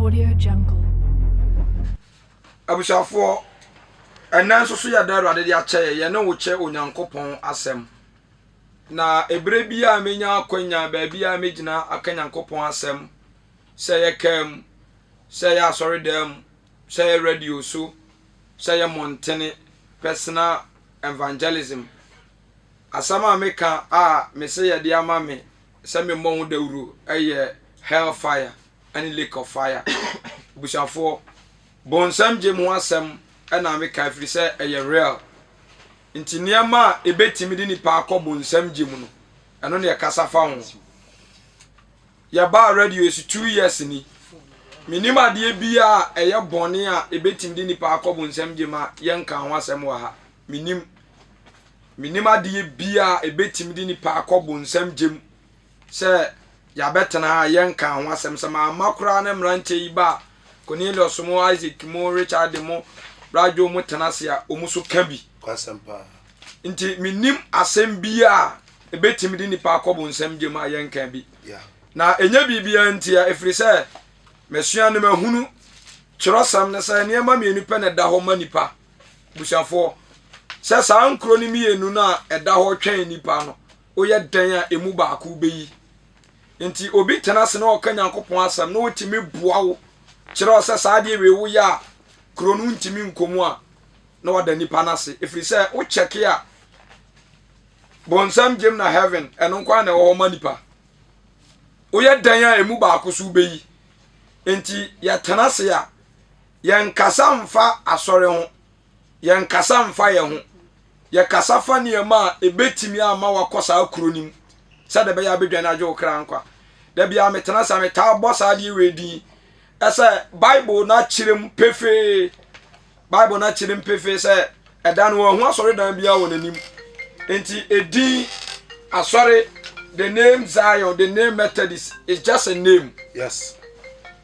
Audio Jungle. Abusuafoɔ, ɛnnɛ nso so yɛ da Awurade de akyɛ yɛ, yɛne wo kyɛ Onyankopɔn asɛm. Na ɛberɛ biara a mɛnya akwanya, baabi a mɛgyina aka Nyankopɔn asɛm, sɛ ɛyɛ kaa mu, sɛ ɛyɛ asɔredan mu, sɛ ɛyɛ radio so, sɛ ɛyɛ mmɔntene, personal evangelism, asɛm a meka a mese yɛde ama me sɛ memmɔ ho dawuro yɛ hell fire ne lake of fire. Abusuafoɔ, bonsam gyem ho asɛm na meka ɛfiri sɛ ɛyɛ real. Nti nneɛma a ɛbɛtumi de nipa akɔ bonsam gye mu no, ɛno na yɛkasa fa ho. Yɛbaa radio yi so 2 years ni. Menim adeɛ biara a ɛyɛ bɔne a ɛbɛtumi de nipa akɔ bonsam gyem a yɛnka ho asɛm wɔ ha. Menim. Menim adeɛ biara a ɛbɛtumi de nipa akɔ bonsam gyem sɛ yɛabɛtena ha a yɛnka ho asɛm. Sɛ mamma koraa na mmeranteɛ yi ba a, Cornelius mo, Isaac mo, Richard mo, Bradwo mo tena ase a, wɔn nso ka bi. Kwasɛm paa. Nti menim asɛm biara a ɛbɛtumi de nipa akɔ bonsam gyem a yɛnka bi. Yeah. Na ɛnyɛ biribiara ntia, ɛfiri sɛ masua no mahunu kyerɛsɛm no sɛ nneɛma mmienu pɛ na ɛda hɔ ma nipa. Busuafoɔ, sɛ saa nkuro no mmienu no a ɛda hɔ twɛn nipa no, woyɛ dɛn a emu baako wobɛyi. Nti obi tena ase na ɔka Nyankopɔn asɛm na ɔtumi boa wo kyerɛ wo sɛ saa adeɛ wei woyɛ a kuro no wontumi nkɔ mu a, na wada nipa no ase. Ɛfiri sɛ wokyɛke a bonsam gyem na heaven ɛno nko ara na ɛwɔ hɔ ma nipa. Woyɛ dɛn a emu baako so wobɛyi. Nti yɛtena ase a yɛnkasa mfa asɔre ho, yɛnkasa mfa yɛn ho, yɛkasa fa nneɛma a ɛbɛtumi ama wakɔ saa kuro no mu sɛdeɛ ɛbɛyɛ a bɛdwane agye wo kra nkwa. Da biara metena ase a metaa bɔ saa adeɛ wei din ɛsɛ Bible no akyerɛ mu pefee. Bible no akyerɛ mu pefee sɛ ɛda no wɔahu asɔredan biara wɔ n'anim. Nti edin asɔre, the name Zion, the name Methodist is just a name. Yes.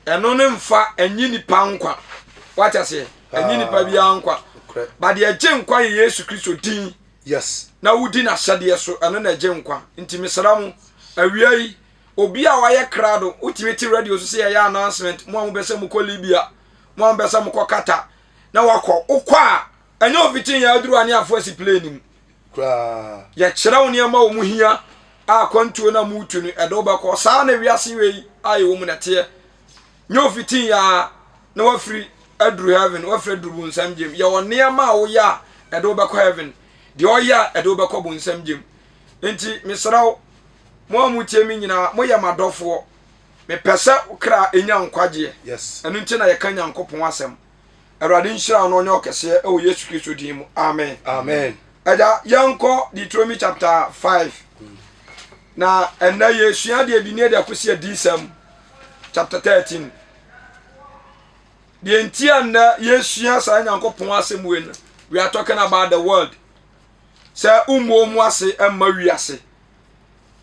Ɛno ne mfa ɛnyi nipa nkwa. Wate aseɛ? Ɛnyi nipa biara nkwa. Nokorɛ. But deɛ ɛgye nkwa yɛ Yesu Kristo din. Yes. Na wodi n'ahyɛdeɛ so, ɛno na ɛgye nkwa. Nti mesrɛ mo, awia yi, obi a wayɛ krado, wotumi te radio so sɛ yɛyɛ announcement, mo a mopɛ sɛ mokɔ Libya, mo a mopɛ sɛ mokɔ Qatar, na wakɔ. Wokɔ a, ɛnyɛ ofitin yɛ aduru a ne afo asi plane mu. Koraa. Yɛkyerɛ wo nneɛma a wɔn hia a akwantuo no a moretu no ɛde wo bɛkɔ. Saa na wiase wei a yɛwɔ mu no ɛteɛ. Nyɛ ofitin yɛ a na wafiri aduru heaven, wafiri aduru bonsam gyem. Yɛwɔ nneɛma a woyɛ a ɛde wo bɛkɔ heaven, deɛ ɔyɛ a ɛde wo bɛkɔ bonsam gyem. Nti mesrɛ wo, mo a motie me nyinaa, moyɛ m'adɔfoɔ. Mepɛ sɛ wo kra nya nkwagyeɛ. Yes. Ɛno nti na yɛka Nyankopɔn asɛm. Awurade nhyira wo na ɔnyɛ ɔkɛseɛ ɛwɔ Yesu Kristo din mu. Amen. Amen. Ɛda yɛnkɔ Deuteronomy chapter 5. Na ɛnɛ yɛsua deɛ bi ne ɛde akɔsi adiyisɛm chapter 13. Deɛ nti a nnɛ yɛsua saa Nyankopɔn asɛm wei no, we are talking about the world. Sɛ wommuo mu ase mma wiase.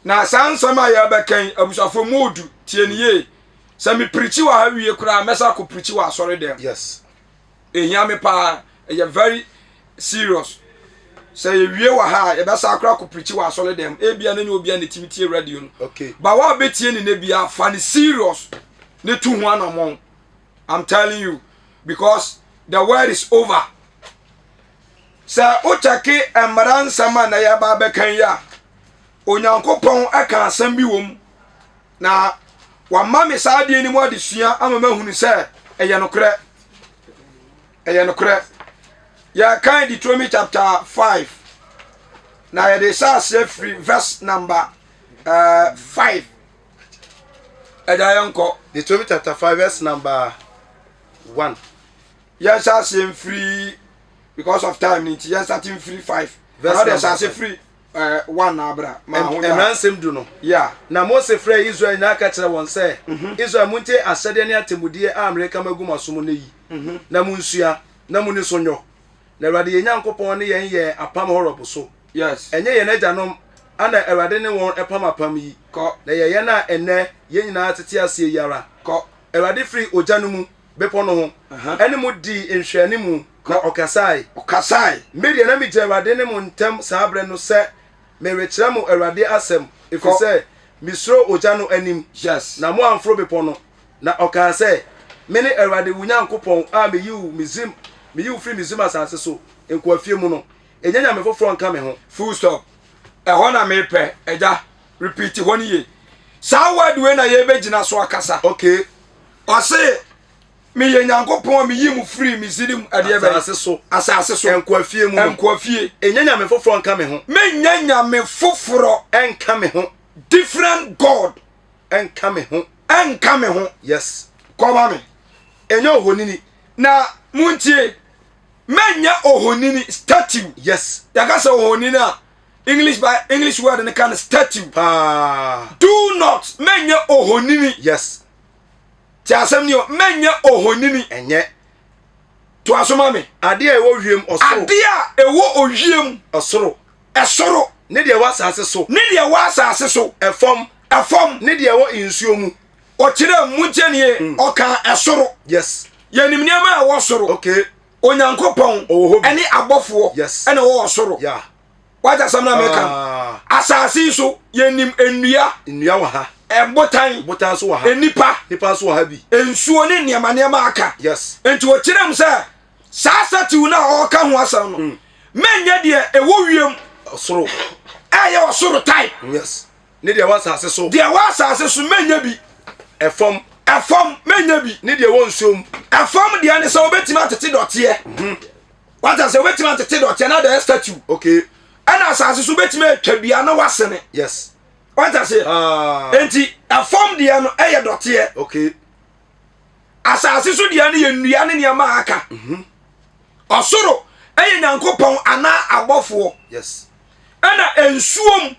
Na saa nsɛm a yɛbɛka yi, abusuafoɔ mu odu, tie ne yie. Sɛ mepirikyi wɔ ha wie koraa, mɛsa akɔ pirikyi wɔ asɔre dɛm. Yes. Ehia me paa, ɛyɛ very serious. Sɛ yɛwie wɔ ha a, yɛbɛsa akora akɔ pirikyi wɔ asɔre dɛm. Ebia na nyɛ obiara na ɛtumi tie radio no. Okay. Ba wa bɛtie ne nɛ biara, fa ne serious ne tu ho anammɔn. I'm telling you because the world is over. Sɛ wokyɛke mmara nsɛm a na yɛba abɛka yi a, Onyankopɔn ɛka asɛm bi wɔ mu na wama me saa adeɛ no mu adesua ama mahunu sɛ ɛyɛ nokorɛ. Ɛyɛ nokorɛ. Yɛkan Deuteronomy chapter 5 na yɛde hyɛ aseɛ firi verse number 5. Ɛda yɛnkɔ. Deuteronomy chapter 5 verse number 1. Yɛnhyɛ aseɛ mfiri because of time nti yɛn start mfiri 5. Verse Ɛna ɔde number hyɛ aseɛ 5. firi 1 na abra. Ma ho Mmara nsɛm du no. Yeah. Na Mose frɛɛ Israel nyinaa ka kyerɛɛ wɔn sɛ, Israel, montie ahyɛdeɛ ne atemmudeɛ a mereka magu mo aso mu nnɛ yi, na monsua, na monni so nyɔ. Na Awurade yɛn Nyankopɔn ne yɛn yɛɛ apam Horeb so. Yes. Ɛnyɛ yɛn agyanom ana Awurade ne wɔn pam apam yi, Kɔ. na ɛyɛ yɛn a ɛnnɛ yɛn nyinaa tete aseɛ yi ara. Kɔ. Awurade firii ogya no mu, bepɔ no ho, ɛne mo dii nhwɛanimu, na ɔkasae. Ɔkasae. Me deɛ, na megyina Awurade ne mo ntam saa berɛ no sɛ merekyerɛ mo Awurade asɛm, ɛfiri sɛ mesuro ogya no anim, Yes. na moamforo bepɔ no. Na ɔkaa sɛ, Mene Awurade wo Nyankopɔn a meyii wo Misraim, meyii wo firii Misraim asase so, nkoafie mu no. Nnya nyame foforɔ nka me ho. Full stop. Ɛhɔ na mepɛ, Agya. Repeat hɔ no yie. Saa word wei na yɛbɛgyina so akasa. Okay. Ɔse, meyɛ Nyankopɔn a meyii mo firii Misraim ɛdeɛ bɛn? Asase so. Asase so. Nkoafie mu no. Nkoafie. Nnya nyame foforɔ nka me ho. Mennya nyame foforɔ. Nka me ho. Different God. Nka me ho. Nka me ho. Yes. Kɔma me. Ɛnyɛ ohonini. Na montie, mɛnyɛ ohonini, statue. Yes. Yɛka sɛ ohonini a, English by English word no ka no statue. Paa. Do not mɛnyɛ ohonini. Yes. Te asɛm ni o, mɛnyɛ ohonini. Ɛnyɛ. To aso ma me. Adeɛ a ɛwɔ wiem ɔsoro. Adeɛ a ɛwɔ owiem. Ɔsoro. Ɛsoro. Ne deɛ ɛwɔ asase so. Ne deɛ ɛwɔ asase so. Ɛfam. Ɛfam. Ne deɛ ɛwɔ nsuo mu. Ɔkyerɛ mu nkyɛn nie. Ɔka ɛsoro. Yes. Yɛnim nneɛma a ɛwɔ soro. Okay. Onyankopɔn. Ɔwɔ hɔ bi. Ɛne abɔfoɔ. Yes. Ɛna ɛwɔ ɔsoro. Yeah. Wagya asɛm na meka no. Ah. Asase yi so yɛnim nnua. Nnua wɔ ha. Ɛbotan. Botan nso wɔ ha. Nnipa. Nnipa nso wɔ ha bi. Nsuo ne nneɛma nneɛma aka. Yes. Nti ɔkyerɛ mu sɛ saa satiw no a ɔreka ho asɛm no, mɛnyɛ deɛ ɛwɔ wiem. Ɔsoro. Ɛyɛ ɔsoro type. Yes. Ne deɛ ɛwɔ asase so. Deɛ ɛwɔ asase so mɛnyɛ bi. Ɛfam. Ɛfam mɛnyɛ bi. Ne deɛ ɛwɔ nsuo mu. Ɛfam deɛ ne sɛ wobɛtumi atete dɔteɛ. Wata sɛ wobɛtumi atete dɔteɛ na adayɛ statue. Okay. Ɛna asase so wobɛtumi atwa dua na wasene. Yes. Wata sɛ. Ah. Enti ɛfam deɛ no ɛyɛ dɔteɛ. Okay. Asase so deɛ no yɛ nnua ne nneɛma a aka. Ɔsoro ɛyɛ Nyankopɔn anaa abɔfoɔ. Yes. Ɛna nsuom.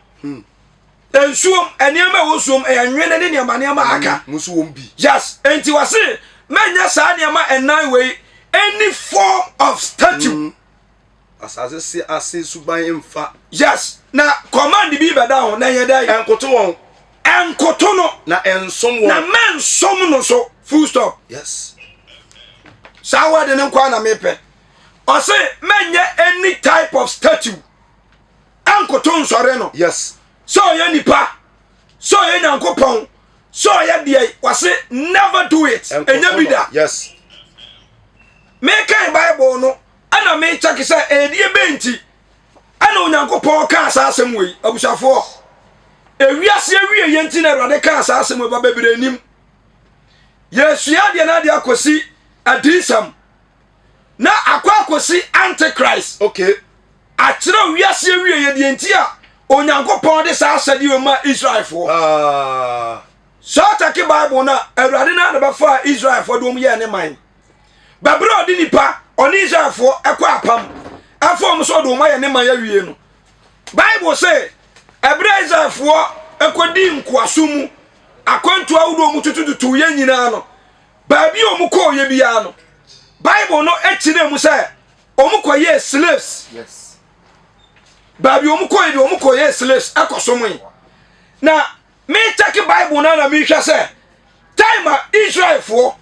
Nsuom nneɛma ɛwɔ nsuom ɛyɛ nwene ne nneɛma nneɛma a aka. Mo nso wɔm bi. Yes. Enti wɔse mɛnyɛ saa nneɛma ɛnan wei any form of statue. Asase se ase suban mfa. Yes. Na command bi bɛda ho na ɛyɛ dɛ. Ɛnkoto wɔn. Ɛnkoto no. Na ɛnsom wɔn. Na mɛnsom no so. Full stop. Yes. Saa word no nkoa na mepɛ. Ɔse mɛnyɛ any type of statue. Ɛnkoto nsɔre no. Yes. Sɛ ɔyɛ nipa, sɛ ɔyɛ Nyankopɔn, sɛ ɔyɛ deɛ, wɔse never do it. Ɛnyɛ bi da. Yes. Mekan Bible no, ɛna mekyɛke sɛ ɛdeɛ bɛn nti ɛna Onyankopɔn kaa saa asɛm wei. Abusuafoɔ, ewiase awie yɛ nti na Awurade kaa saa asɛm wei ba bebree nim. Yɛsua adeɛ no adeɛ akɔsi adiyisɛm na akɔ akɔsi antichrist. Okay. Akyerɛ wiase awie yɛ deɛ nti a Onyankopɔn de saa ahyɛdeɛ wei maa Israelfoɔ. Ah. Sɛ ɔtake Bible no a, Awurade no ara na bɛfaa Israelfoɔ de wɔn yɛɛ ne man. Bɛberɛ a ɔde nipa, ɔne Israelfoɔ ɛkɔ apam, ɛfa wɔn sɛ ɔde wɔn ayɛ ne man awie no, Bible se, ɛberɛ a Israelfoɔ ɛkɔdii nkoasom mu, akwantuo ahodoɔ wɔn tutututu yɛ nyinaa no, baabi a wɔn kɔɔyɛ biara no, Bible no kyerɛ mu sɛ wɔn kɔyɛɛ slaves. Yes. Baabi wɔn kɔɔyɛ bi wɔn kɔyɛɛ slaves ɛkɔsom yi. Na mekyɛke Bible no na mehwɛ sɛ time a Israelfoɔ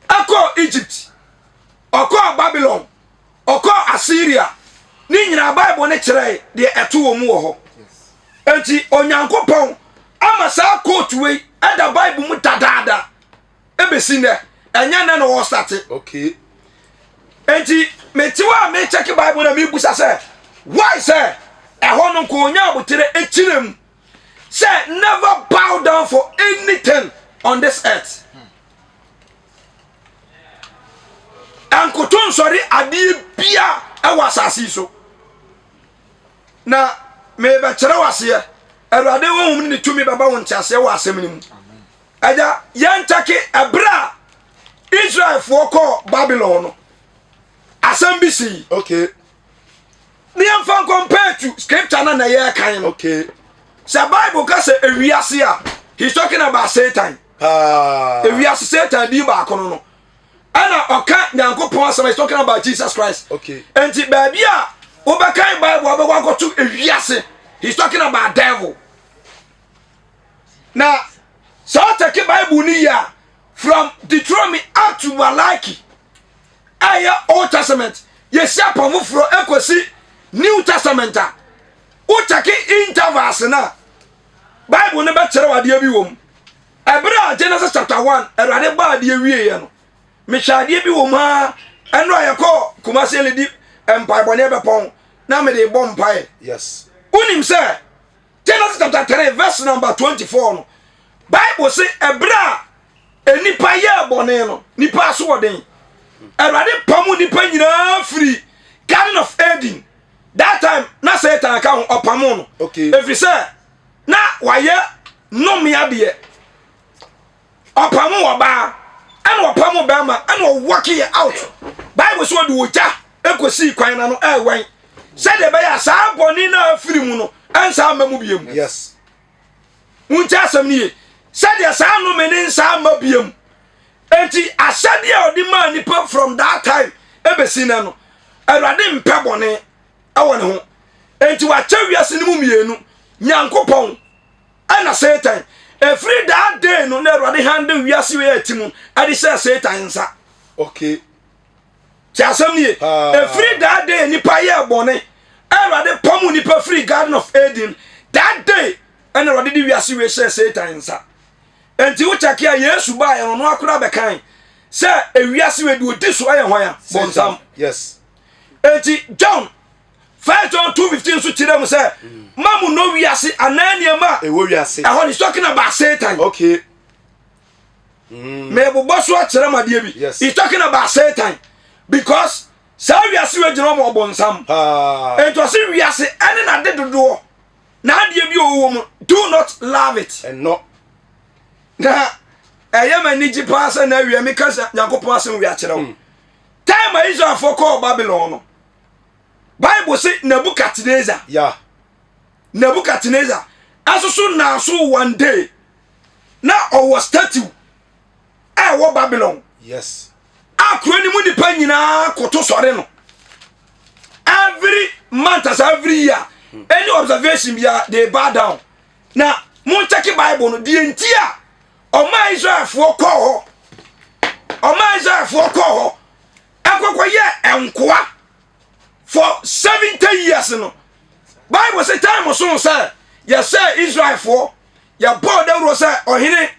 ɛkɔɔ Egypt, ɔkɔɔ Babylon, ɔkɔɔ Assyria, ne nyinaa Bible no kyerɛe deɛ ɛto wɔn mu wɔ hɔ. Enti Onyankopɔn ama saa kootu wei ɛda Bible mu dadaada ebesi nnɛ, ɛnyɛ nnɛ na wɔsate. Okay. Enti mete hɔ a mekyɛke Bible na mebusa sɛ why sɛ ɛhɔ no nka onya abotere ekyirɛ mu sɛ never bow down for anything on this earth. Nkoto nsɔre adeɛ bia ɛwɔ asase yi so. Na mebɛkyerɛ wo aseɛ. Awurade honhom ne ne tumi bɛba wo nteaseɛ wɔ asɛm no mu. Agya, yɛnkyɛke ɛberɛ a Israelfoɔ kɔɔ Babylon no, asɛm bi sii. Okay. Ne yɛmfa compare to scripture na na yɛrekan no. Okay. Sɛ Bible ka sɛ ewiase a, he's talking about Satan. Ah. Ewiase Satan din baako no no. Ɛna ɔka Nyankopɔn asɛm, he's talking about Jesus Christ. Okay. Enti baabi a wobɛkan Bible a wobɛkɔ akɔto ewiase, he's talking about devil. Na sɛ ɔtɛke Bible no yie a, from Deuteronomy up to Malachi, ɛyɛ Old Testament, yɛsi apam foforɔ ɛkɔsi New Testament a, wokyɛke intervals no a, Bible no bɛkyerɛ wo adeɛ bi wɔ mu. Ɛberɛ a Genesis chapter 1, Awurade baa adeɛ wieɛ no, Mehwɛ adeɛ bi wɔ mu ara, ɛno a yɛkɔ Kumasi ledi mpaebɔ ne ɛbɛpɔn na mede bɔ mpaeɛ. Yes. Wonim sɛ Genesis chapter 3 verse number 24 no, Bible se ɛberɛ a nnipa yɛɛ bɔne no, nnipa asoɔden. Awurade pamu nnipa nyinaa firi Garden of Eden. That time na Satan ka ho ɔpamo no. Okay. Ɛfiri sɛ na wayɛ nnome adeɛ. Ɔpamo ɔbaa ɛna ɔpamo bɛrima ɛna ɔwɔke yɛ out. Bible sɛ ɔde ogya ɛkɔsii kwan no ano ɛwɛn sɛdeɛ ɛbɛyɛ a saa bɔne no a afiri mu no ɛnsa mma mu biom. Yes. Wonti asɛm no ye sɛdeɛ saa nnome ne nsa mma biom. Enti ahyɛdeɛ a ɔde maa nipa from that time ɛbɛsi nɛ no, Awurade mpɛ bɔne ɛwɔ ne ho. Enti wakyɛ wiase no mu mmienu, Nyankopɔn ɛna Satan. Ɛfiri that day no na Awurade handle wiase wei a ɛte mu ɛde hyɛɛ Satan nsa. Okay. Te asɛm no ye. Ɛfiri that day nipa yɛɛ bɔne, Awurade pam nipa firi Garden of Eden. That day ɛna Awurade de wiase wei hyɛɛ Satan nsa. Enti wo kyɛke a Yesu baeɛ no ɔno akora bɛkan sɛ ewiase wei deɛ ɔdi so ɛyɛ hwan a? Bonsam. Yes. Enti John First John 2:15 nso kyerɛ mu sɛ ma mu nɔ wiase anaa nneɛma a ɛwɔ wiase. Ɛhɔ no he's talking about Satan. Okay. Mebobɔ so akyerɛ mu adeɛ bi. Yes. He's talking about Satan because saa wiase wei gyina ɔmo ɔbonsam. Enti ɔse wiase ɛne n'ade dodoɔ n'adeɛ bi a ɔwɔ mu do not love it. Ɛnɔ. Na ɛyɛ ma anigye paa sɛ na awia meka sɛ Nyankopɔn asɛm wei akyerɛ wo. Time a Israelfoɔ kɔɔ Babylon no, Bible se Nebuchadnezzar. Yeah. Nebuchadnezzar ɛsoso naaso one day na ɔwɔ statue a ɛwɔ Babylon. Yes. A kuro no mu nipa nyinaa koto sɔre no. Every month as every year, any observation bia they bow down. Na monkyɛke Bible no deɛ nti a ɔma Israelfoɔ kɔɔ hɔ. Ɔma Israelfoɔ kɔɔ hɔ ɛkɔkɔ yɛ nkoa for 70 years no. Bible sɛ time so sɛ yɛsɛ Israelfoɔ yɛbɔɔ dawuro sɛ ɔhene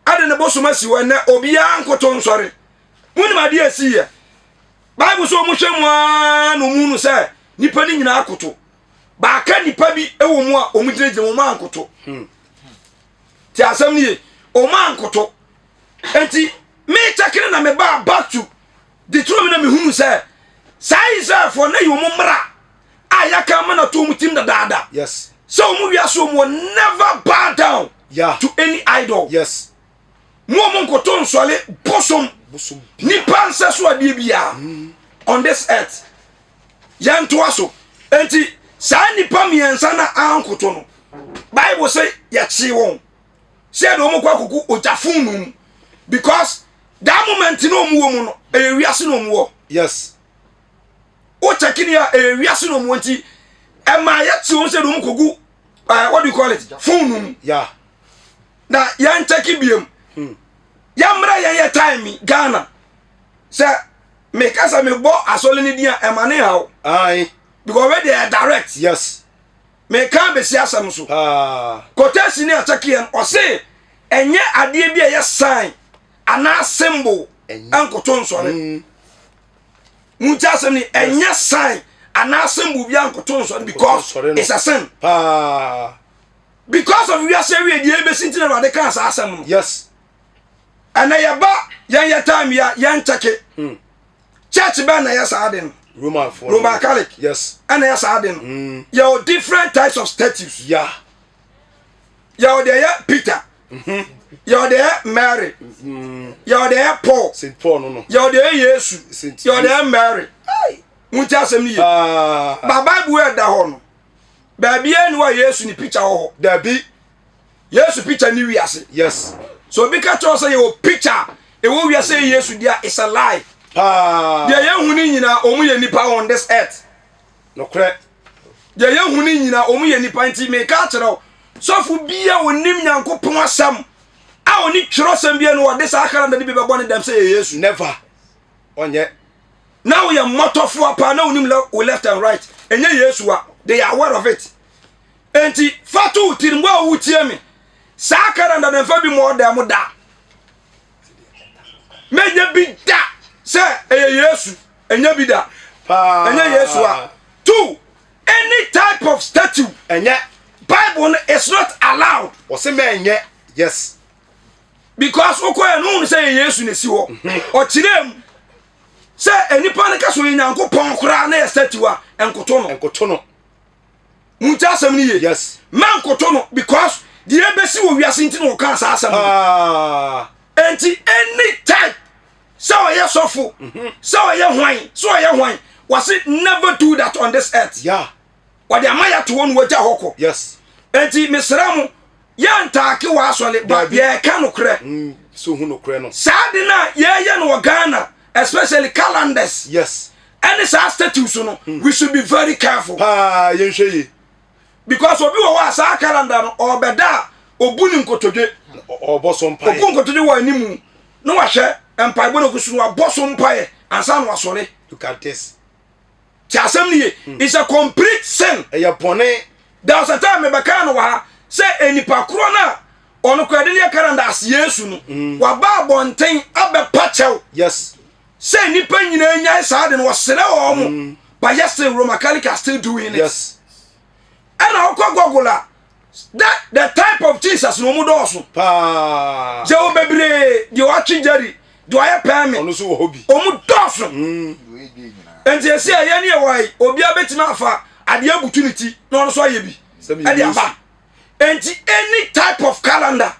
ade ne bosom asi hɔ ɛnɛ obiara nkoto nsɔre. Monim adeɛ a ɛsi yɛ. Bible sɛ wɔn hwɛ mu ara na wɔn hunu sɛ nipa no nyinaa koto. Baaka nipa bi wɔ mu a wɔn gyinagyina wɔn ankoto. Ti asɛm no ye, wɔn ankoto. Enti me kyɛkere na me baa back to Deuteronomy na mehunu sɛ saa Israelfoɔ na yɛ wɔn mmara a yɛaka ama no ato wɔn tim dadaada. Yes. Sɛ wɔn wiase wɔn wɔ never bow down yeah. to any idol. Yes. Mo wɔn nkoto nsɔle bosom. Bosom. Nipa nsɛ so adeɛ biara on this earth. Yɛntoa so. Enti saa nipa mmiɛnsa na ankoto no Bible sɛ yɛkyee wɔn. Sɛ yɛde wɔn kɔ akoko ogya fon no mu because that moment na wɔn wɔ mu no ɛyɛ wiase na wɔn wɔ. Yes. Wo check ni a ɛyɛ wiase na wɔn wɔ nti ɛma yɛte wɔn sɛ de wɔn kɔgu uh, what do you call it phone no mu. Yeah. Na yɛn check biem. Yɛmmrɛ yɛn yɛ time Ghana sɛ meka sɛ mebɔ asɔre no din a ɛma ne haw. Aye. Because wei deɛ direct. Yes. Meka bɛsi asɛm so. Paa. Quotation ni akyɛkeɛ no ɔse ɛnyɛ adeɛ bi a ɛyɛ sign anaa symbol ɛnkoto nsɔre. Munti asɛm ni ɛnyɛ sign anaa symbol bi ankoto nsɔre because it's a sin. Paa. Because of wiase awie deɛ ebesi nti na Awurade kaa saa asɛm no. Yes. Ɛnɛ yɛba yɛn yɛ time yi a yɛn kyɛke. Church bɛn na yɛ saa de no? Roman for Roman Catholic. Yes. Ɛna yɛ saa de no. Yɛwɔ different types of statues. Yeah. Yɛwɔ deɛ yɛ Peter. Yɛwɔ deɛ yɛ Mary. Yɛwɔ deɛ yɛ Paul. St. Paul no no. Yɛwɔ deɛ yɛ Yesu. St. Yɛwɔ deɛ yɛ Mary. Wunti asɛm no yie. Ba Bible yɛ da hɔ no. Baabi yɛ ni wɔ Yesu ni picture wɔ hɔ. Dabi. Yesu picture ni wiase. Yes. So obi ka kyerɛ sɛ yɛwɔ picture ɛwɔ wiase yɛ Yesu deɛ it's a lie. Paa. Deɛ yɛhu ne nyinaa wɔn yɛ nipa on this earth. Nokorɛ. Deɛ yɛhu ne nyinaa wɔn yɛ nipa nti meka akyerɛ wo sɔfo bi a onim Nyankopɔn asɛm a oni twerɛsɛm bi no wɔde saa calendar no bi bɛbɔ ne dɛm sɛ yɛ Yesu. Never. Ɔnyɛ. Na woyɛ mmɔtɔfoɔ paa na wonim wo left and right ɛnyɛ Yesu a they are aware of it. Enti fa to wo tirim, wo a wotie me, saa calendar no mfa bi mmɔ ɔdan mu da. Mɛnyɛ bi da. Sɛ ɛyɛ Yesu, ɛnyɛ bi da. Ɛnyɛ Yesu a. Two, any type of statue. Ɛnyɛ. Bible no is not allowed. Wɔsi mɛ ɛnyɛ. Yes. Because wokɔ yɛ no wohunu sɛ yɛ Yesu na esi hɔ. Mhm. Ɔkyerɛ mu sɛ nipa no ka so yɛ Nyankopɔn koraa na yɛ statue a nkoto no. Nkoto no. Munti asɛm no yie. Yes. Mɛ nkoto no because deɛ ebesi wɔ wiase nti na ɔka saa asɛm no. Ah. Enti any type sɛ ɔyɛ sɔfo mhm. sɛ ɔyɛ hwan sɛ ɔyɛ hwan wɔse never do that on this earth. Yeah. Wɔde ama yɛato hɔ no wɔgya hɔ kɔ. Yes. Enti mesrɛ mo yɛntaake wɔ asɔre ba yɛka nokorɛ. Mm, so hu nokorɛ no. Saa de no a yɛyɛ no wɔ Ghana especially calendars. Yes. Ɛne saa statues no mm. we should be very careful. Paa yɛnhwɛ yie. Because obi wɔ hɔ a saa calendar no ɔbɛda a obu ne nkotodwe. Ɔbɔ so mpaeɛ. Obu nkotodwe wɔ anim na wahwɛ mpaebɔ na ogusu no wabɔ so mpaeɛ ansa na wasɔre. Look at this. Ti asɛm no ye. Hmm. It's a complete sin. Ɛyɛ bɔne. There was a time mebɛkaa no wɔ ha sɛ nipa korɔ no a ɔno koraa de ne yɛ calendar as Yesu no hmm. waba abɔnten abɛpa kyɛw. Yes. Sɛ nnipa nyinaa nyae saa de no wɔsrɛ wɔn mo mm. but yet still Roman Catholic are still doing it. Yes. Ɛna wokɔ Google a that the type of Jesus no wɔn dɔɔso. Paa. Gye wo bebree deɛ watwe jerry deɛ wayɛ pɛɛmi. Ɔno nso wɔ hɔ bi. Wɔn dɔɔso. Mm. Nti esi a yɛn yɛ wɔ yi obiara betumi afa adeɛ abutu ne ti na ɔno nso ayɛ bi ɛde aba. Nti any type of calendar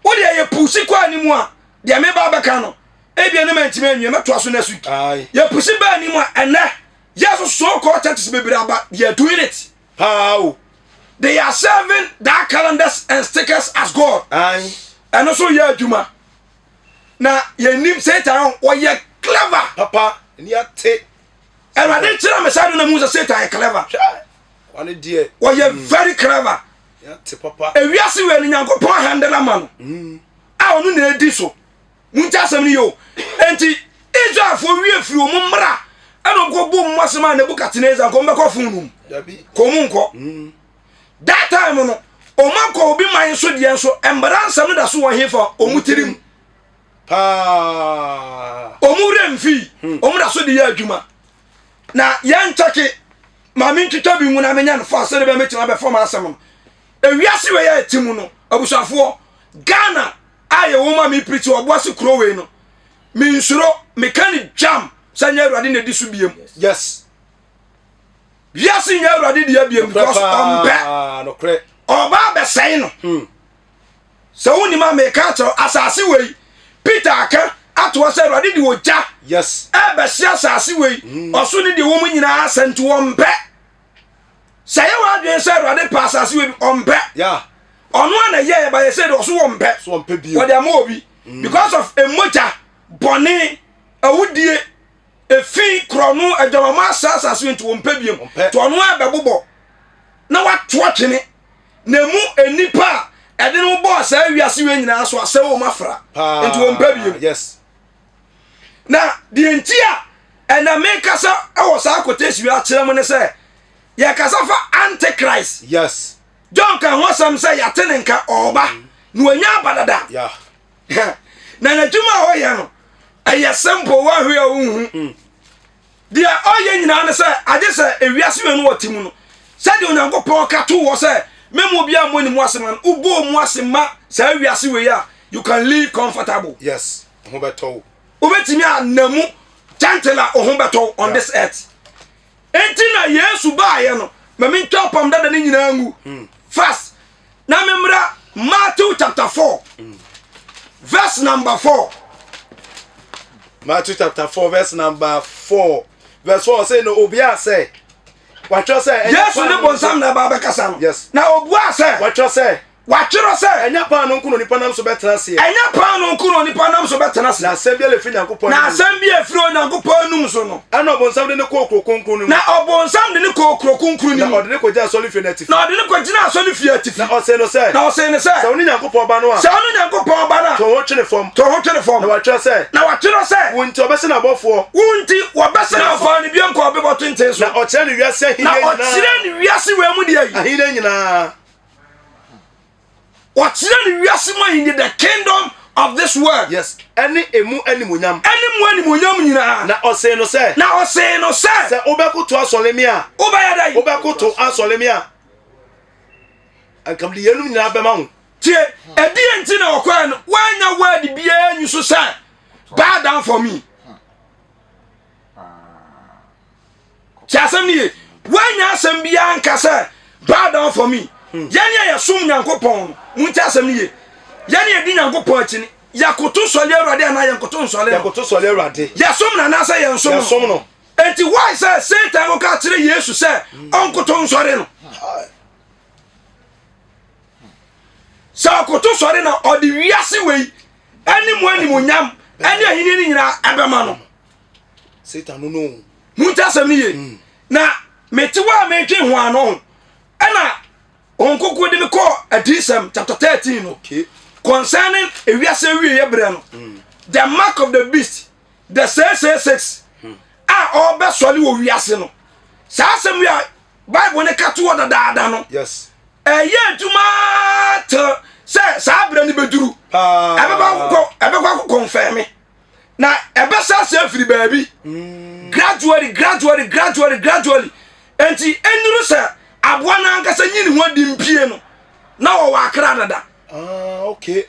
wo deɛ yɛ pusi kɔ anim a deɛ meba abɛka no ebia ne mantumi anwie mɛtoa so next week yɛ pusi ba anim a ɛnɛ yɛ so called churches bebree aba they are doing it paa o they are serving that calendars and stickers as God ɛno so yɛ adwuma na yɛnim Satan ɔyɛ clever papa ni ate Awurade kyerɛ me saa de na mu sɛ Satan yɛ clever wɔyɛ hmm. very clever ewiase wei no Nyankopɔn handle ama no hmm. a ɔno na edi so munti asɛm no yɛ o enti Israelfoɔ wie firi wɔn mmara ɛna wɔn kɔ bu wɔn asɛm a Nebukadnezar nkɔ wɔn bɛkɔ fon no mu kɔ wɔn nkɔ hmm. that time no wɔn akɔ obi man so deɛ nso mmara nsɛm no da so wɔ hefa wɔn tirim. paa. Wɔn werɛ mfii, hmm. wɔn da so de yɛ adwuma. Na yɛnkyɛke maame ntwitwa bi ngu na menya no fa sɛde bɛn mɛtumi abɛfam asɛm no. Ewiase wei a ɛte mu no, abusuafoɔ, Ghana a yɛwɔ mu a mepirikyi ɔboase kuro wei no, mensuro, meka ne dwam sɛ nyɛ Awurade na ɛdi so biem. Yes. Wiase nyɛ Awurade deɛ biem because ɔmpɛ. Ɔba abɛsɛe no. Hmm. Sɛ wonim a meka akyerɛ wo, asase wei, Peter aka atoa sɛ Awurade de ogya yes. ɛbɛhye asase wei, mm. ɔso ne deɛ wɔ mu nyinaa asɛ nti wɔmpɛ. Sɛ yɛ w'adwene sɛ Awurade pɛ asase wei bi, ɔmpɛ. Yeah. Ɔno a na ɛyɛ ɛba yɛ sɛ deɛ ɔso wɔmpɛ. So ɔmpɛ bio. Wɔde ama obi. Mm. Because of emogya, bɔne, awudie, efi, korɔno, adwamamɔ asɛ asase wei nti wɔmpɛ biom. Nti ɔno a bɛbobɔ na wato atwene. Na emu nnipa a ɛde no bɔɔ saa wiase wei nyinaa so asɛ wɔn afra nti wɔn mpɛ biem. Yes. Na deɛ nti a ɛna mekasa wɔ saa quotation wei akyerɛ mu ne sɛ yɛkasa fa antichrist. Yes. John ka ho asɛm sɛ yɛate ne nka ɔreba mm. na wanya aba dada. Yeah. Na n'adwuma a ɔyɛ no ɛyɛ simple woahwɛ a wonhu. Mm. Deɛ ɔyɛ nyinaa ne sɛ, agye sɛ ewiase wei no ɔte mu no, sɛdeɛ Onyankopɔn ka too hɔ sɛ, mɛma obiara mmɔ ne mu ase ma no, wobɔ mu ase ma saa wiase wei a, you can live comfortable. Yes, ho bɛtɔ wo. Wobɛtumi ana mu gentle a wo ho bɛtɔ wo on this earth. Enti na Yesu baayɛ no, ma mentwa apam dada no nyinaa ngu. Hmm. Fast. Na memmra Matthew chapter 4 verse number 4. Matthew chapter 4 verse number 4. Verse 4 say no obi a sɛ watwerɛ sɛ Yesu ne bonsam na ɛba abɛkasa no. Yes. Na obua sɛ watwerɛ sɛ Wɔatwerɛ sɛ. Ɛnyɛ paanoo nko na onipa nam so bɛtena aseɛ. Ɛnyɛ paanoo nko na onipa nam so bɛtena ase. Na asɛm biara a ɛfiri Nyankopɔn Na asɛm biara a ɛfiri Onyankopɔn anom so no. Ɛnna ɔbonsam de no kɔɔ kuro kronkron no mu. Na ɔbonsam de no kɔɔ kuro kronkron no mu. Na ɔde no kɔgyinaa asɔrefie no atifi. Na ɔde no kɔgyinaa asɔrefie atifi. Na ɔsee no sɛ. Na ɔsee no sɛ. Sɛ wone Nyankopɔn ba no a. Sɛ wone Nyankopɔn ba no a. To wo ho twene fam. To wo ho twene fam. Na wɔatwerɛ sɛ. Na wɔatwerɛ sɛ. Wo nti wɔbɛhyɛ n'abɔfoɔ. Wo nti wɔbɛhyɛ. Na ɔfaa no bio kɔɔ bepɔ tenten so. Na ɔkyerɛɛ no wiase ahennie nyinaa. Na ɔkyerɛɛ no wiase wei mu deɛ yi. Ahennie nyinaa. Wɔkyerɛ no wiase mu ahenni, the kingdom of this world. Yes, ɛne emu animuonyam. Ɛne mu animuonyam nyinaa. Na ɔsee no sɛ. Na ɔsee no sɛ. Sɛ wobɛkoto asɔre me a. Wobɛyɛ dɛn? Wobɛkoto asɔre me a. Anka mede yeinom nyinaa bɛma wo. Tie, ɛdeɛ nti na ɔkɔɛ no, woanya word biara nyi so sɛ bow down for me. Tie asɛm no ye, woanya asɛm biara nka sɛ bow down for me. Yɛne a yɛsom Nyankopɔn no, montie asɛm no ye, yɛne yɛdi Nyankopɔn akyi no, yɛkoto sɔle Awurade anaa yɛnkoto nsɔle no? Yɛkoto sɔle Awurade. Yɛsom no anaasɛ yɛnsom no? Yɛsom no. Enti why sɛ Satan kɔka kyerɛ Yesu sɛ ɔnkoto nsɔre no? Sɛ ɔkoto sɔre na ɔde wiase wei ɛne mu animonyam ɛne ahenni no nyinaa ɛbɛma no. Satan no no. Monti asɛm no yie. Hmm. Na mete hɔ a metwe ho ano ho ɛna Honhom Kronkron de me kɔɔ Adiyisɛm chapter 13 no. Okay. Concerning ewiase awieɛ berɛ no. Mm. The mark of the beast, the 666 hmm. a ɔrebɛsɔre wɔ wiase no. Saa asɛm yi a Bible ne ka toɔ dadaada no. Yes. Ɛyɛ adwuma till sɛ saa berɛ no bɛduru. Ɛbɛba akokɔ ɛbɛkɔ akokɔ nfɛn Na ɛbɛsa ase afiri baabi. Mm. Gradually, gradually, gradually, gradually. Enti ɛnuru sɛ aboa no ankasa nyi ne ho adi mpie no na wɔwɔ akra dada. Ah, okay.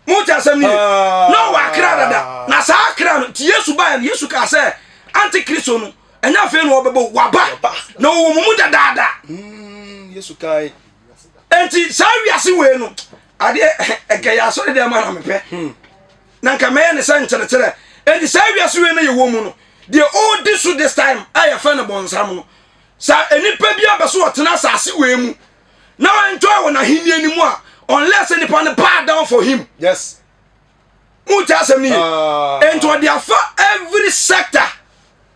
Mo te asɛm no ye? Ah. Na ɔwɔ akra dada. Na saa akra no, nti Yesu baeɛ no, Yesu kaa sɛ antikristo no, ɛnyɛ afei na ɔbɛbɔ, waba. Na ɔwɔ mo mu dadaada. Mm, Yesu kae. Enti saa wiase wei no, adeɛ ɛkɛ yɛ asɔre dɛm na mepɛ. Hmm. Na nka mɛyɛ ne sɛ nkyerɛkyerɛ. Enti saa wiase wei no yɛwɔ mu no, deɛ ɔredi so this time a yɛfrɛ no bɔnsam no, sɛ nnipa bi abɛ so ɔtena asase wei mu na ɔenjoy wɔ n'ahenni no mu a, unless nipa no bow down for him. Yes. Mo ti asɛm ni ye. Ah. Enti ɔde afa every sector.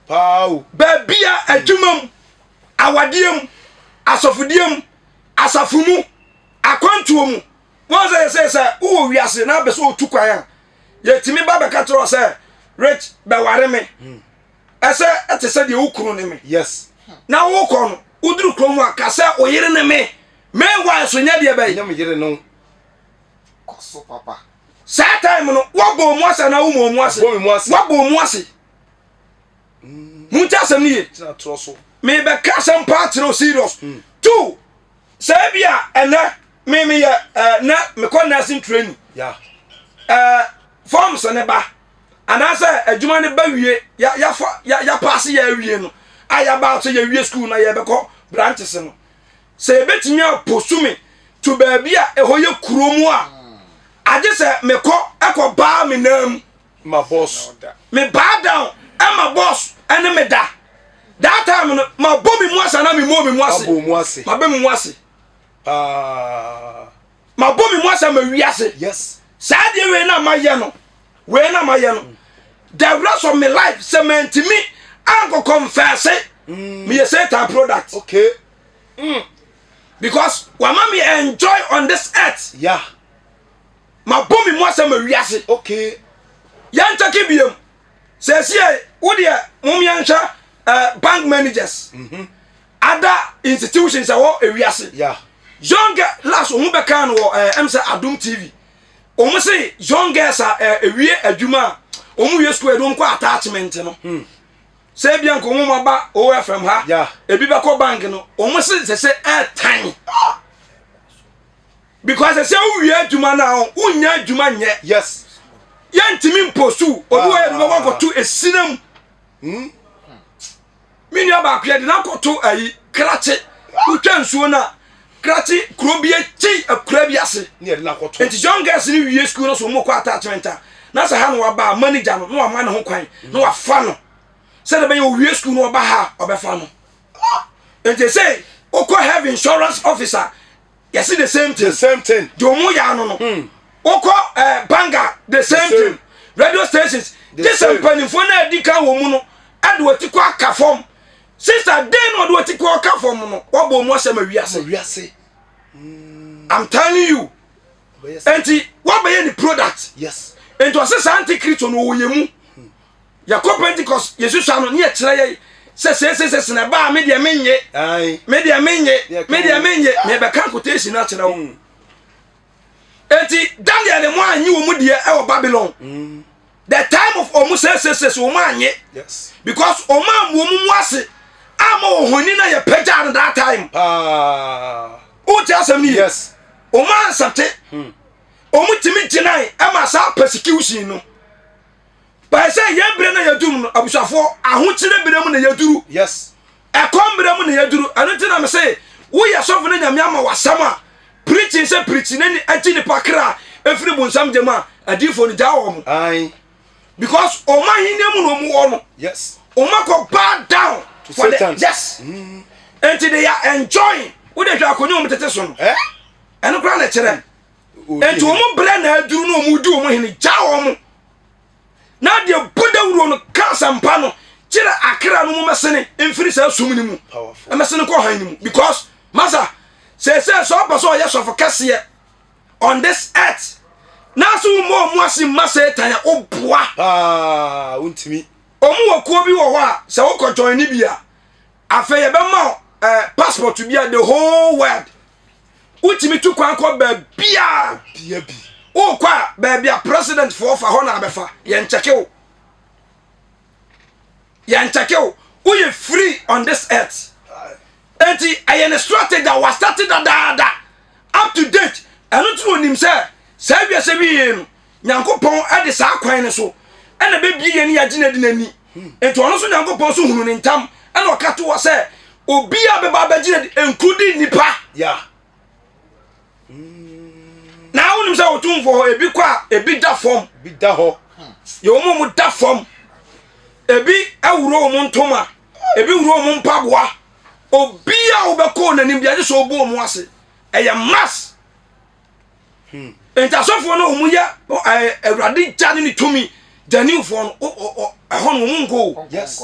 Paa Baabi a adwuma mu, awadeɛ mu, asɔfodie mu, asafo mu, akwantuo mu. Wɔn sɛ yɛsɛ sɛ wowɔ wiase na abɛ sɛ otu kwan a, yɛtumi ba bɛka kyerɛ sɛ rich bɛware me. Hmm. Ɛsɛ ɛte sɛ deɛ wo kunu ne me. Yes. Na wokɔ no, woduru kurom a ka sɛ wo yere ne me. Meanwhile so nyɛ deɛ bɛyi. Nyɛ me yere no. Kɔ so papa. Saa time no, wɔbɔ mu ase anaa womɔ mu ase? Wɔbɔ mu ase. Wɔbɔ mu ase. Mm. Monti asɛm no ye. Mebɛka asɛm paa kyerɛ wo serious. Mm. Two, sɛ ebi a ɛnɛ me meyɛ eh, na mekɔ nursing training. Yeah. Eh, forms ne ba anaasɛ adwuma no ba wie yafa yapaase yɛ awie no a yaba sɛ yɛwie school na yɛbɛkɔ branches no sɛ yɛbɛtumi aposu me to baabi a ɛhɔ yɛ kuro mu a agye sɛ mekɔ ɛkɔ baa me nan mu ma boss me baa down ɛma boss ɛne me da that time no ma bɔ me mu ase anaa me mɔ me mu ase ma bɛ me mu ase paa mabɔ me mu ase ama wiase yes saa deɛ wei na mayɛ no wei na mayɛ no the rest of my life sɛ mantumi ankɔ confess mm. meyɛ satan product okay mm. because wama me enjoy on this earth yeah mabɔ me mu ase ama wiase okay yɛntɛke biam sɛ ɛsiɛ wo deɛ mom yɛnhwɛ uh, bank managers mm -hmm. other institutions ɛwɔ ewiase yeah. young girl last wɔn bɛka no wɔ ɛɛ eh, ɛm sɛ adum tv wɔn se young girls a ɛɛ eh, ewie adwuma a wɔn wie school ɛde wɔn kɔ attachment no hmm. sɛ ebi nka wɔn aba ofm ha yeah. ebi bɛkɔ bank no wɔn se sɛ sɛ ɛɛtan because sɛ wowie adwuma no a wonya adwuma nyɛ yes yɛntumi mposu obi wɔ yɛ de bɛkɔ akɔto esina mu. Hmm? Me nua baako yɛde no akɔto ayi krakye wotwa nsuo no a krakye kuro bi akyi akura bi ase nti young girls no wie school no so wɔn kɔ attachment a na sɛ ha na waba a manager no na wama ne ho kwan na wafa no sɛdeɛ bɛyɛ owie school no ɔba ha a ɔbɛfa no nti sɛ wokɔ health insurance officer yɛsi the same thing the same thing deɛ ɔmo yɛ ano no hmm. wokɔ ɛɛ eh, banga the same thing radio stations gye sɛ mpanimfoɔ no a adi kan wɔ mu no ɛde wɔn ti kɔ aka fam sista den na ɔde wɔn ti kɔ aka fam no wɔbɔ ɔmo asɛm awiase wiase hmm. i'm telling you nti wɔbɛyɛ ne product yes nti ɔsɛ saa antikristo no ɔwɔ yɛ mu. Hmm. Yɛkɔ Pentecost yɛsusua no ne yɛkyerɛ yɛ sɛ seesese na ɛbaa me deɛ menye me deɛ menye me deɛ menye mebɛka quotation no akyerɛ wo hmm. enti Daniel ne mo anyi wɔ mu deɛ ɛwɔ Babylon hmm. The time of ɔmo sɛsɛsɛsɛ ɔmo anye. Yes. Because ɔmo amu ɔmo mu ase ama ohoni na yɛ pagya no that time. Paa. Wote asɛm no yie? Yes. Ɔmo ansɛte. Ɔmo tumi gyinae ɛma saa persecution no. Bɛyɛ sɛ yɛn berɛ na yɛduru no, abusuafoɔ, ahokyere berɛ mu na yɛduru. Yes. Ɛkɔm berɛ mu na yɛduru. Ɛno nti na me se, woyɛ sɔfo no Nyame ama w'asɛm a, preaching sɛ preaching na ni agye nipa kra ɛfiri bonsam gya mu a, adiifoɔ no gyaa wɔn. Aye. Because wɔn ahenni mu na wɔn wɔ no. Yes. Wɔn akɔ bow down To for the Satan. yes. Nti they are enjoying. Wode hwɛ akonnwa wɔn tete so no. Eh? Ɛno koraa na ɛkyerɛ. Odi Nti wɔn brɛ na aduru na wɔn di wɔn hene gyaa wɔn. Na deɛ bɔ dawuro no ka asɛmpa no kyerɛ akra no mu mɛsene mfiri saa sum no mu mɛsene kɔ han no mu because masa sɛsɛ sɛ ɔpɛ sɛ ɔyɛ sɔfo kɛseɛ on this earth na so wo mmɔ ɔmo ase mma Satan a woboa. Paa wontumi. Ɔmo wɔ kuo bi wɔ hɔ a sɛ wokɔ join ne bi a afei yɛbɛma eh, passport bi a the whole world wotumi tu kwan kɔ baabiaa Bia bi. Wokɔ a baabi a president foɔ fa hɔ na abɛfa. Yɛnkyɛke wo. Yɛnkyɛke wo. Woyɛ free on this earth. Enti ɛyɛ ne strategy a wastate dadaada up to date. Ɛno nti na onim sɛ saa wiase wie no Nyankopɔn de saa kwan no so ɛna bɛbie yɛn ne yɛagye no adi n'ani. Enti ɔno nso Nyankopɔn nso hunu ne ntam ɛna ɔka to hɔ sɛ obi a bɛba abɛgye no adi including nipa. Yeah. Na wonim sɛ ɔtumfoɔ hɔ ebi kɔ a ebi da fam. Bi da hɔ. Yɛ wɔn a wɔn da fam. Ebi awuro wɔn ntoma, ebi wuro wɔn mpaboa. Obi a wobɛkɔ n'anim bi agye sɛ ɔbɔ wɔn ase. Ɛyɛ mass. Nti asɔfoɔ no wɔn yɛ ɛɛ Awurade gya ne ne tumi gyanifoɔ no ɛhɔ no wɔn nkɔ o. Yes.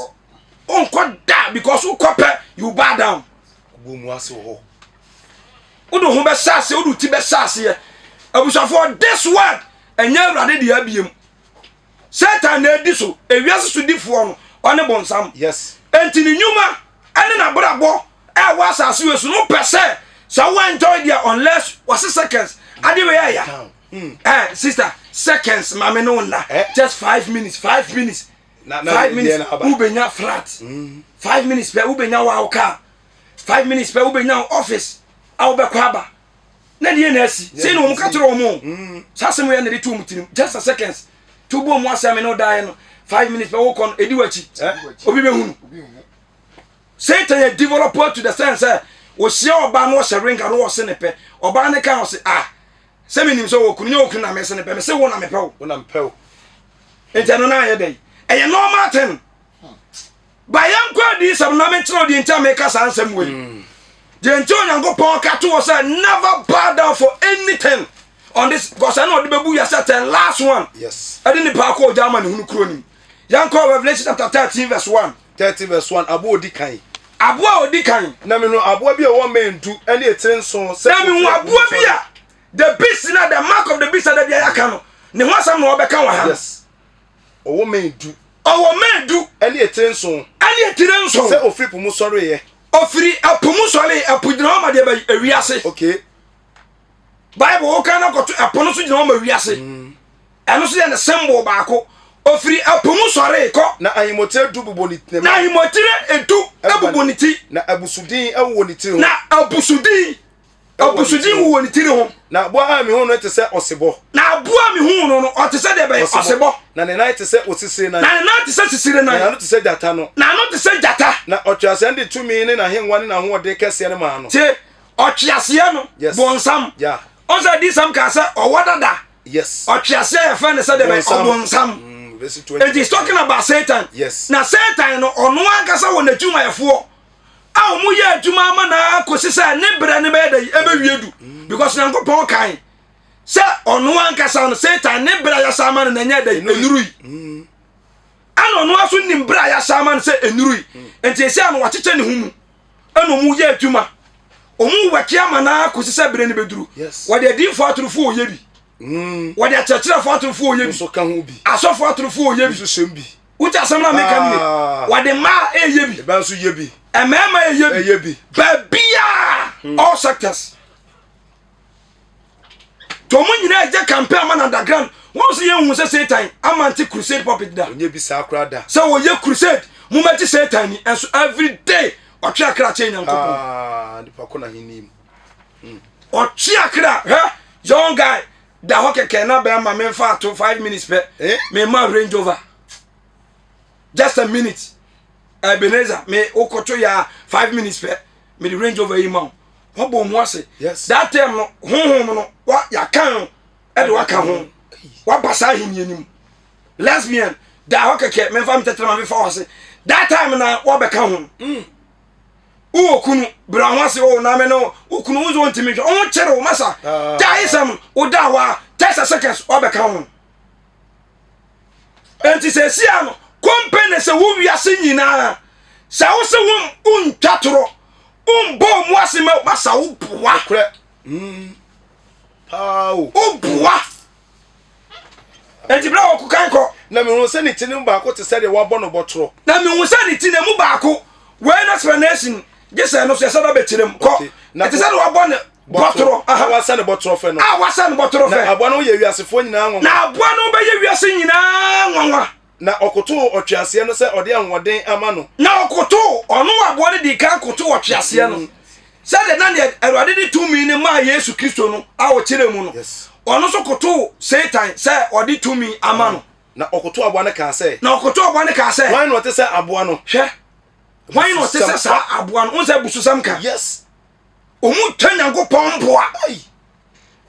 Wɔnkɔ da because wokɔ pɛ you bow down. Bɔ mu ase wɔ hɔ. Wode ho bɛhyɛ aseɛ, wode ti bɛhyɛ aseɛ. Abusuafoɔ, this world ɛnyɛ Awurade deɛ abiem. Satan na edi so, ewiase sodifoɔ no, ɔne bonsam. Yes. Enti ne nnwuma ɛne n'abrabɔ ɛwɔ asase wei so no pɛ sɛ sɛ wo enjoy deɛ unless wɔse seconds ade wei ɛya. Eh, sister, seconds maame ne wo nna. Eh? Just 5 minutes, 5 minutes. Na 5 deɛ minutes na aba. wobɛnya flat. 5 minutes pɛ wobɛnya wo car. 5 minutes pɛ wobɛnya wo office a wobɛkɔ aba na deɛ na asi sei na wɔn ka kyerɛ wɔn o. Saa asɛm yɛ na de to wɔn tirim, just a seconds to bɔ mu asɛm ne ɔdaeɛ no 5 minutes pɛ wokɔ no ɛdi w'akyi. Eh? Obi bɛhunu Satan yɛ develop to the sense sɛ wɔhyia ɔbaa no ɔhyɛ ring a no wɔse ne pɛ ɔbaa ne ka ɔse ah sɛ menim sɛ wɔkunu nyɛ wɔkunu na mese ne pɛ mese wo na mepɛ wo. Wo na mpɛ wo. Nti ɛno na ayɛ dɛn ɛyɛ normal thing ba yɛnkɔ adiyisɛm na menkyerɛ wo deɛ nti a meka saa nsɛm wei, deɛ nti Onyankopɔn ka to wɔ sɛ never bow down for anything on this because ɛna ɔde bɛbu wiase atɛn last one. Yes. Ɛde nipa akɔ ogya ama ne hunu kuro nim. Yɛnkɔ Revelation chapter 13 verse 1. 30 verse 1, aboa odi kan. Aboa a odi kan. Na mehunu aboa bi a ɔwɔ mmɛn 10 ne etire 7 sɛ Na mehu ofiri aboa ɛpo mu bi a sɔre. the beast na the mark of the beast a da bia yɛaka no ne ho asɛm na ɔbɛka wɔ ha no. Yes. Ɔwɔ mmɛn 10. Ɔwɔ mmɛn 10. Ɛne etire 7. Ɛne etire 7. Sɛ ofiri po mu sɔreeɛ. Ofiri ɛpo mu sɔre. Ɛpo gyina hɔ ma deɛ bɛyi ewiase. Bible woka no kɔto ɛpo no so gyina hɔ ma wiase. Ɛno so yɛ ne symbol baako. Ofiri ɛpo mu sɔre kɔ. Na ahemmotire 10 bobɔ ne ti. Na ahemmotire 10 bobɔ ne ti. Na abusudin wowɔ ne tiri ho. Na abusudin wowɔ ne tiri ho. Na aboa a mehu no te sɛ ɔsebɔ. Na aboa a mehu no no ɔte sɛ deɛ bɛyɛ ɔsebɔ. Na ne nan te sɛ osisire nan. Na ne nan te sɛ sisire nan. Na n'ano te sɛ gyata no. N'ano te sɛ gyata. Na ɔtweaseɛ no de tumi ne n'ahengua ne n'ahoɔden kɛseɛ no maa no. Tie, ɔtweaseɛ no. Yes. Bonsam. Yeah. Ɔsɛ adisɛm kaa sɛ ɔwɔ dada. Yes. Ɔtweaseɛ yɛfrɛ no sɛ deɛ bɛyɛ ɔbonsam. Verse 20. It is talking about Satan. Yes. Na Satan no ɔno ankasa wɔ n'adwumayɛfoɔ a wɔn yɛ adwuma ama na kɔsi sɛ ne berɛ no bɛyɛ dɛ ɛbɛwie du because Nyankopɔn kan sɛ ɔno ankasa no Satan ne berɛ a yɛasa ama no na ɛnyɛ dɛ ɛnuru yi ɛna ɔno aso nim berɛ a yɛasa ama no sɛ ɛnuru yi nti ɛsɛ a no wakyekyɛ ne ho mu ɛna ɔmu yɛ adwuma ɔmu wɛke ama no akɔsi sɛ berɛ no bɛduru. Yes. Wɔde adiyifoɔ atorofoɔ ɔyɛ bi, wɔde akyerɛkyerɛfoɔ atorofoɔ ɔyɛ bi, Nso ka ho bi. Asɔfoɔ atorofoɔ ɔyɛ bi. Nso hyɛm bi. Wote asɛm no a meka no ye? Ah. Wɔde mmaa ɛyɛ bi. Ɛbɛn nso yɛ bi. Mmarima ɛyɛ bi. Ɛyɛ bi. Baabiaa, all sectors nti ɔmo nyinaa ɛgye campaign ama no underground. Wɔn sɛ yɛnhu sɛ Satan amante crusade pulpit da. Ɔnyɛ bi saa koraa da. Sɛ wɔyɛ crusade, mommɛgye Satan ni, ɛnso every day ɔtwe akra kyɛn Nyankopɔn. Ah, nipa kɔ n'ahenni mu. Ɔtwe akra, hwɛ, young guy, da hɔ kɛkɛ na bɛrima memfa ato 5 minutes pɛ, Eh? mema Range Rover. Just a minute. Ebenezer, me wokɔto yɛ a 5 minutes pɛ, mede Range Rover yi ma wo. Wɔbɔ mu ase. That time no, honhom no, wa yɛaka no, ɛde waka ho. Waba saa ahenni no mu. Lesbian, da hɔ kɛkɛ, memfa me tɛtrɛma mefa wo ase. That time na wɔbɛka ho. Wowɔ kunu, bra ho ase, o na me no, wo kunu wo nso wontumi nhwɛ, wo ho kyere wo masa. Ah. Gyae sɛm, woda hɔ a, 30 seconds, wɔbɛka ho. Enti sɛ esia no, company sɛ wo wiase nyinaa, sɛ wo se wo wontwa torɔ, wombɔ mu ase ma masa wo boa. Nokorɛ. Paa o. Wo boa. Enti bere a wɔkɔ kan kɔ. Na mehunu sɛ ne ti no mu baako te sɛ deɛ wɔabɔ no bɔtorɔ. Na mehu sɛ ne ti no mu baako, wei no explanation, gye sɛ ɛno so yɛsɛ da bɛkyerɛ mu. Kɔ. Okay. Na Ɛte sɛ deɛ wɔabɔ ne bɔtorɔ. A wɔasɛ ne bɔtorɔ fɛ no. A wɔasɛ ne bɔtorɔ Na fɛ. aboa no yɛ wiasefoɔ nyinaa nwanwa. Na aboa no bɛyɛ wiase nyinaa nwanwa. Na ɔkotoo ɔtweaseɛ no sɛ ɔde ahoɔden ama no. Na ɔkotoo, ɔno aboa no dii kan kotoo ɔtweaseɛ no. Sɛdeɛ na deɛ Awurade de tumi no maa Yesu Kristo no a ɔkyerɛ mu no, ɔno nso kotoo Satan sɛ ɔde tumi ama no. Na ɔkotoo aboa no kaa sɛ. Na ɔkotoo aboa no kaa sɛ. Hwan na ɔte sɛ aboa no? Hwɛ, hwan na ɔte sɛ saa aboa no? Wohu sɛ abususɛm ka. Ɔmu twa Nyankopɔn mpoa.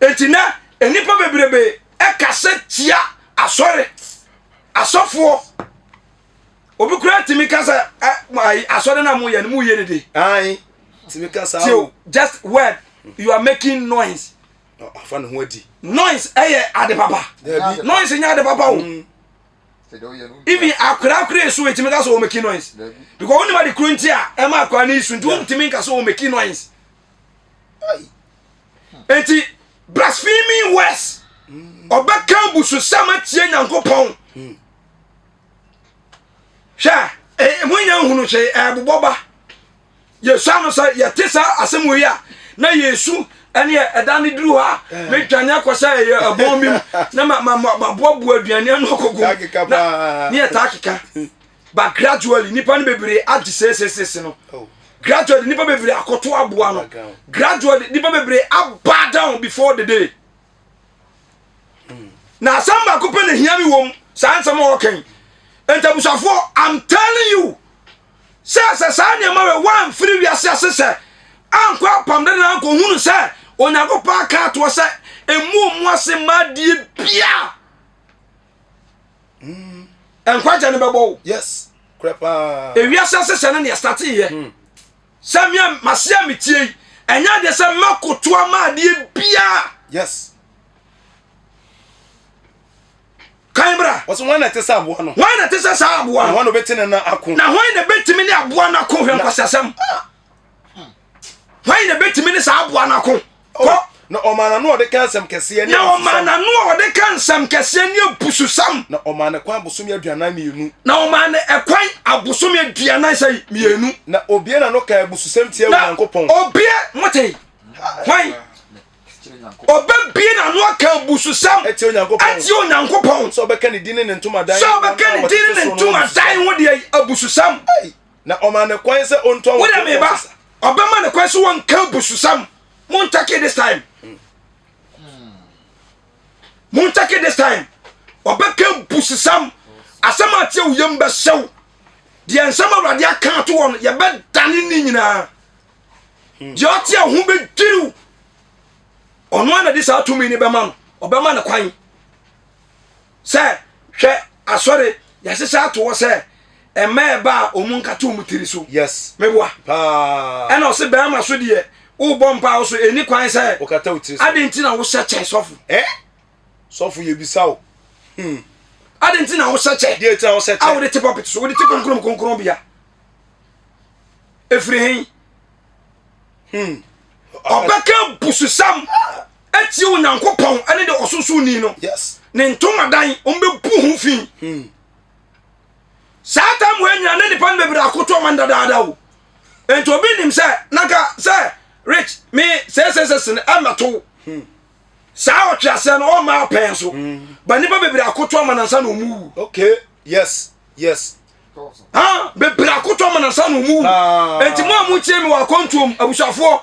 Enti nɛ nnipa bebrebe ɛkasa tia asɔre asɔfoɔ. Obi koraa tumi ka sɛ ɛ asɔre no a moyɛ no moyɛ dede. Ae, tumi ka saa Till o. just word you are making noise. Afa ne ho adi. Noise ɛyɛ ade papa. Dabi. Noise nyɛ ade papa o. Even akwadaa koraa esu etumi ka sɛ wɔn making noise. Because wɔn nim ade kuro nti a ɛma akwadaa no esu nti wɔn ntumi nka sɛ wɔn making noise. Eti blasphemy words ɔbɛka abususɛm atie Nyankopɔn. Hwɛ, mo nya nhunu hwee ɛbobɔ ba. Yɛsua no sɛ yɛte saa asɛm wei a na yɛsu ɛne ɛda no duru hɔ a medwane akɔ sɛ ɛyɛ ɛbɔn bi mu na maboaboa aduane ano akɔgu na ne yɛtaa keka. But gradually nipa no bebree agye seesesese no. Gradually nipa bebree akoto aboa no. Gradually nipa bebree aba down before the day. Na asɛm baako pɛ na hia mi wɔm saa nsɛm a ɔka yi. Nti abusuafoɔ, I'm telling you sɛ sɛ saa nneɛma wɛ wɔamfiri wiase ase sɛ ankɔ apam dada na ankɔhunu sɛ Onyankopɔn aka atoɔ sɛ emu ɔmo ase mma adeɛ bia. Nkwagya no bɛbɔ wo. Yes, korɛ paa. Ewiase ase sɛ no ne ɛstate yɛ. Sɛ me a mase a metie yi, ɛnyɛ adeɛ sɛ mɛkoto ama adeɛ biara. Kan bra. Wɔsɛ hwan na ɛte sɛ aboa no? Hwan na ɛte sɛ saa aboa no? Na hwan na obɛti ne na ako? Na hwan na ɛbɛtumi ne aboa no ako? Hwɛ nkwasiasɛm. Hwan na ɛbɛtumi ne saa aboa no ako? Kɔ. Na ɔmaa n'ano a ɔde ka nsɛm kɛseɛ ne Na ɔmaa abususɛm. n'ano a ɔde ka nsɛm kɛseɛ ne abususɛm. Na ɔmaa ne kwan abosome 42. Na ɔmaa ne ɛkwan abosome aduanan sɛ mmienu. Na obie n'ano kaa abususɛm tiaa Na Onyankopɔn. obie mote hwan ɔbɛbie n'ano aka abususɛm Atia Onyankopɔn. atia Onyankopɔn. Sɛ ɔbɛka ne din ne ne ntomadan Sɛ ne wɔn ɔbɛka a ne din ne wɔtete ne so no ho ntomadan abususɛm. ho deɛ abususɛm. Na ɔmaa ne kwan sɛ ɔntu Wode ahotefoɔ meba so sa. ɔbɛma ne kwan sɛ wɔnka abususɛm. Montake this time. Montake this time. Ɔbɛka abususɛm. Asɛm a ateɛ wo yam bɛhyɛw. Deɛ nsɛm Awurade aka ato hɔ no yɛbɛdane ne nyinaa. Deɛ ɔte a ho bɛdwiriw. Ɔno ara na de saa tumi no bɛma no. Ɔbɛma no kwan sɛ hwɛ asɔre yɛahyehyɛ ato hɔ sɛ ɛmma ɛba a ɔmu nkata ɔmu tiri so. Meboa. Paa. Ɛna ɔse bɛrima so deɛ wobɔ mpa wo so ɛni kwan sɛ Wokata wo tiri so. ade nti na wohyɛ kyɛ sɔfo. Eh? Sɔfo yɛbisa wo. Ade nti na wohyɛ kyɛ. Deɛ nti na wohyɛ A kyɛ. wode te pulpit so wode te kronkron kronkron bea. Ɛfiri hen? Ɔbɛka bususam atie Onyankopɔn ɛne de ɔsosoni no. Ne ntomadan ɔmbɛbu ho fi. Saa tam wɔ nyina ne nipa no bebree akoto ɔman dadaada o. Nti obi nim sɛ nanka sɛ rich me sɛsɛsɛsɛ no ɛmɛto. Saa ɔtweaseɛ no ɔmma ɔpɛn so. Ba nnipa bebree akoto ama no ansa na ɔmu wu. Okay. Yes. Yes. Ha bebree akoto ama no ansa na ɔmu wu. Enti mo a motie me wɔ akwantuom abusuafoɔ,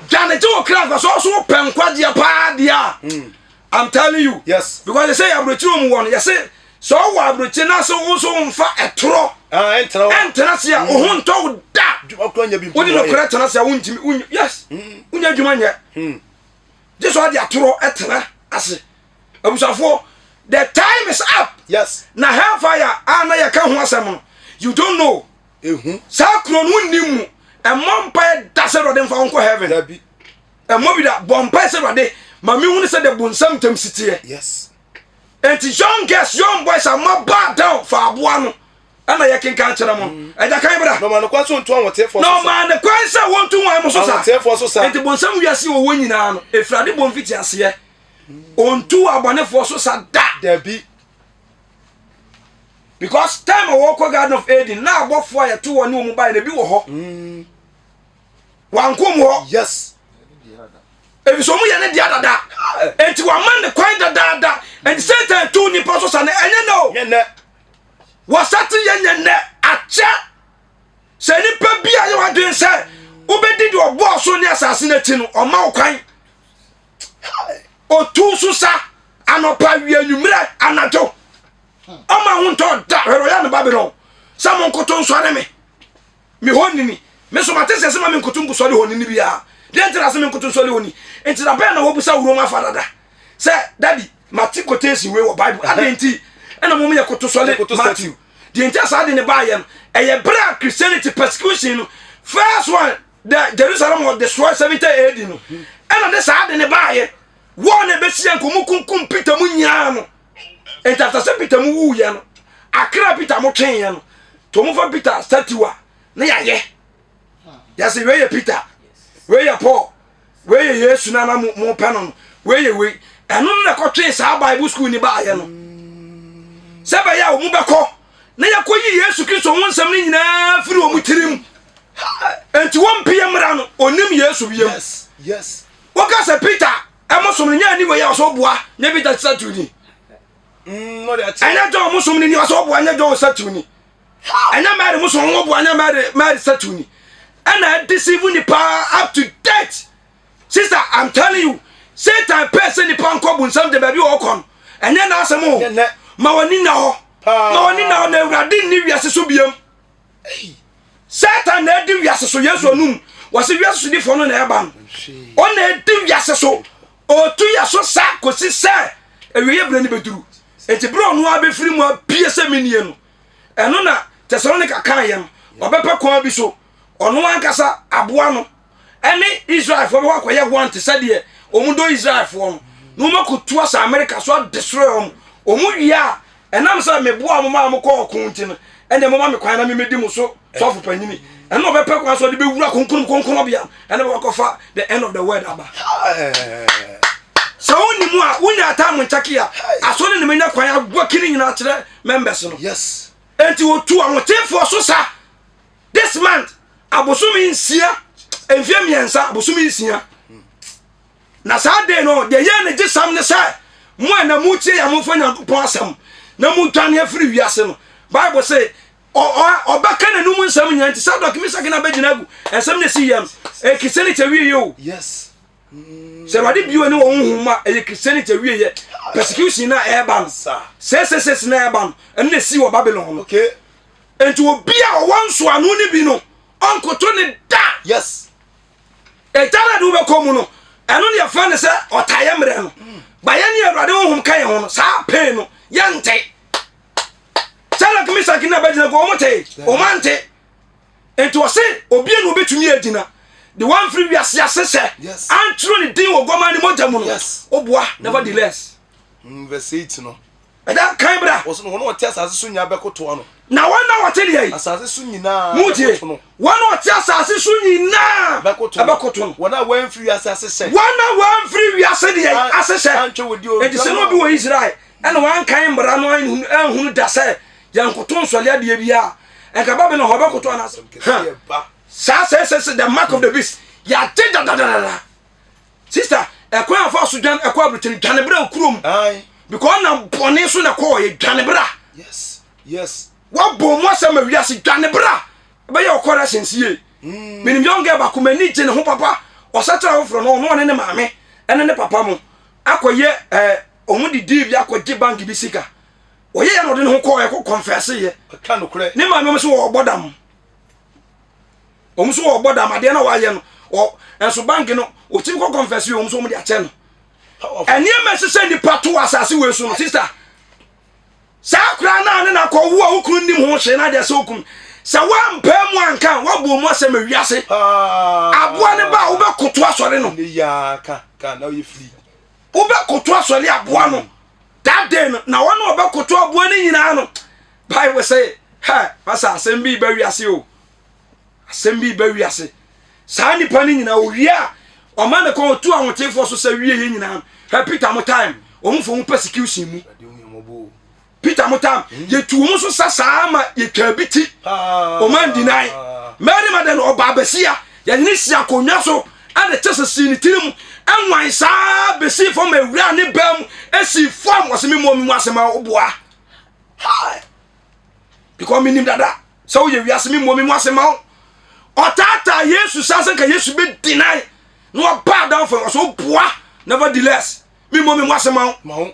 dwane gye wo kra nkwa sɛ ɔso wopɛ nkwagyeɛ paa deɛ a. I'm telling you. Yes. Because they say aburokyire wɔn wɔ no yɛse sɛ ɔwɔ aburokyire na sɛ wo nso nfa ɛtorɔ. Ah, ɛntena hɔ. Ɛntena se a wo ho ntɔ wo da. Wode nokorɛ tena se a wontumi yes. Wonya adwuma nyɛ. Gye sɛ ɔde atorɔ tena ase. Abusuafoɔ, the time is up. Yes. Na hellfire a na yɛka ho asɛm no, you don't know. Ehu. Saa kuro no wonnim mu. Ɛmmɔ mpaeɛ da sɛ Awurade mfa wo nkɔ heaven. Dabi. Ɛmmɔ bi da. Bɔ mpaeɛ sɛ Awurade ma mehunu sɛ deɛ bonsam ntam si teɛ. Yes. Enti young girls, young boys a moaba down fa aboa no. Ɛna yɛkenkan kyerɛ mo. Agya kan bra. Na ɔmaa no kwan sɛ ɔntu ahoteefoɔ so Na sa. ɔmaa no kwan sɛ wɔntu hwan mo so sa. Ahoteefoɔ so sa. Enti bonsam wiase a ɔwɔ nyinaa no, ɛfiri ade bɔ mfitiaseɛ, ɔntu abɔnefoɔ so sa da. Dabi. Because time a wɔkɔ Garden of Eden, na abɔfoɔ a yɛto wɔn ne wɔn baeɛ no, ebi wɔ hɔ. Wankɔ mu hɔ. Yes. Efisɛ wɔn yɛ ne dea dada. Enti wama ne kwan dadaada. Enti Satan tu nipa so sa no, ɛnyɛ nɛ o. Nyɛ nɛ. Wɔsate yɛ nyɛ nnɛ akyɛ sɛ nipa bi a yɛ wadwen sɛ wobɛdi deɛ ɔbɔɔ so ne asase no akyi no ɔma wo kwan ɔtu so sa anɔpa wia anwummerɛ anadwo ɔma ho ntɔ da hwɛ ɔyɛ no Babylon sɛ monkoto nsɔre me me hɔ nini me so mate sɛ sɛ ma menkoto nkosɔre hɔ nini biara deɛ nti na sɛ menkoto nsɔre hɔ ni nti na bɛn na wɔbusa wurom afa dada sɛ dadi mate quotation wei wɔ bible adɛn nti ɛna mom yɛ koto sɔle matthew deɛ nti a saa de ne baayɛ no ɛyɛ berɛ a christianity persecution no first one the jerusalem was destroyed 70 AD no ɛna de saa de ne baayɛ wɔn na ɛbɛsi yɛn nkɔmɔ kunkum peter mu nyinaa no nti after sɛ peter mu wuiɛ no akra peter mo tweeɛ no to mo fa peter statue a ne yɛayɛ yɛsɛ wei yɛ peter wei yɛ paul wei yɛ yesu na na mo pɛ no no wei yɛ wei ɛno no na ɛkɔtwee saa bible school ni baayɛ no sɛ bɛyɛ a wɔn bɛkɔ na yɛkɔyi yesu kristo ho nsɛm no nyinaa firi wɔn tirim nti wɔn mpie mmara no onim yesu wiem yes woka sɛ peter ɛmo som no nyɛ ani wei a ɔsɛ ɔboa nyɛ peter statue ni ɛnyɛ john mo som no ni ɔsɛ ɔboa nyɛ john statue ni ɛnyɛ mary mo som ɔboa nyɛ mary mary statue ni ɛna ɛdeceive nipa up to date sister i'm telling you satan pɛ sɛ nipa nkɔ bunsam de baabi ɔkɔ no ɛnyɛ n'asɛm o ma wɔni na hɔ ma wɔni na hɔ na awurade nni wiase so biam Satan na adi wiase so Yesu anum wɔsi wiase sodifoɔ no na ɛba no ɔna adi wiase so ɔtu yɛ so sa kɔsi sɛ awieɛ berɛ no bɛduru nti berɛ ɔno ara bɛfiri mu abie sɛ menie no ɛno na Tesalonika kaeɛ no ɔbɛpɛ kwan bi so ɔno ankasa aboa no ɛne Israelfoɔ bɛkɔ akɔyɛ one te sɛ deɛ wɔn dɔ Israelfoɔ no na wɔn akɔtu asa Amerika so adestroy wɔn wɔn wie a ɛnam sɛ meboa wɔn maa wɔkɔ ɔko nti no ɛnna moma me kwan na memedi mo so sɔfo panyini ɛna ɔbɛpɛ kwan so ɔde bɛwura kronkron kronkronbea ɛna bɛkɔ akɔfa the end of the world aba sɛ wonni mu a wonya ataa mo nkyɛke a asɔre ne menya kwan agoa kini nyinaa kyerɛ members no yes enti wɔtu ahotefoɔ so sa this month abosome nsia mfie mmiɛnsa abosome nsia na saa day no deɛ yɛn ne gye sam ne sɛ mo a na motie yɛ momfa nyankopɔn asɛm na modwane afiri wiase no bible se ɔbɛka n'anum nsɛm nyina nti Sadok Misak na bɛgyina agu nsɛm na ɛsi yam ɛyɛ Christianity awieɛ o yes sɛ awurade bio ne wɔn honhom a ɛyɛ Christianity awieɛ persecution na ɛreba no sɛsɛsɛs na ɛreba no ɛno na ɛsi wɔ Babylon no okay Enti obi a ɔwɔ nsoano no bi no, ɔnkoto ne da. Yes. Egya no a de wobɛkɔ mu no, ɛno ne yɛfrɛ no sɛ ɔtaeɛ mmerɛ no. Ba yɛn ne Awurade honhom ka yɛn ho no, saa pain no, yɛnte. Shadrach, Meshach ne Abednego, wɔn te, wɔn ante. Enti ɔse, obi na obetumi agyina de wɔamfiri wiase ase sɛ antwerɛ ne din wɔ guaman ne mogya mu no. Yes. Oboa, nevertheless. Verse 8 no. Ɛda kan bra. Wɔso no wɔn a wɔte asase so nyinaa bɛkoto ano. Na wɔn a wɔte deɛ yi. Asase so nyinaa Mutie. bɛkoto no. Wɔn a wɔte asase so nyinaa Bɛkoto no. ɛbɛkoto no. Wɔn a wɔamfiri wiase ase sɛ. Wɔn a wɔamfiri wiase deɛ yi ase sɛ. Antwe wo deɛ Enti sɛ na obi wɔ Israel ɛna wankan mmara no anhunu da sɛ yɛnkoto nsɔle adeɛ bi a, nka Babylon hɔ ɔbɛkoto anaasɛ. Kɛseɛ ba. Saa sɛ sɛ sɛ the mark of the beast yɛagye dadadadada. Sister, Ɛkwan afa so dwan ɛkɔ aburokyire dwane bra kurom. Because na bɔne so na kɔɔ yɛ dwane bra. Yes. Yes. Wabɔ mu asɛm ma wiase dwane bra. Ɛbɛyɛ ɔkɔ russians yie. Menim young girl baako m'ani gye ne ho papa. Ɔsɛkyerɛ afoforɔ no ɔno ɔne ne maame ɛne ne papa mo akɔyɛ ɛɛ ɔmo de deal bi akɔgye bank bi sika. Ɔyɛ yɛ na ɔde ne ho kɔɔ ɛkɔ confess yɛ. Ne maame mo so wɔbɔ dam. Wɔn nso wɔbɔ dam adeɛ na wɔayɛ no. Ɔ nso bank no ɔtumi kɔ confess yɛ wɔn nso wɔn de akyɛ no. Nneɛma ɛsɛ sɛ nipa to wɔ asase wei so no sister. Saa koraa naa ne na kɔ wo a wo kunu nim ho hwee na adeɛ sɛ okunu sɛ woampaa mu anka woabɔ mu asɛm awiase. Aboa ne ba a wobɛkoto asɔre no. Wobɛkoto asɔre aboa no. That day no na wɔn a wɔbɛkoto aboa no nyinaa no Bible sɛ hɛ masa asɛm bi ba wiase o. Asɛm bi ba wiase. Saa nipa no nyinaa owie a ɔma ne kɔn otu ahotefoɔ so sɛ wie yɛ nyinaa no. Hɛ Peter mo time wɔn fo wɔn persecution mu. Peter mo time yɛtu wɔn so sa saa ma yɛtwa bi ti. Wɔn andinae. Mary Magdalene ɔba abasia yɛde ne si akonnwa so ɛde kyɛ sɛ sii ne tirim ɛnwan saa bɛsii fam awura ne baa mu ɛsii fam ɔsɛ me mmɔ me mu asɛm a woboa. Hi. Because menim dada sɛ woyɛ wiase me mmɔ me mu ase ma wo. Ɔtaataa Yesu saa sɛ nka Yesu bɛ deny na waba adamfo ɔsɛ woboa nevertheless me mmɔ me mu ase ma wo.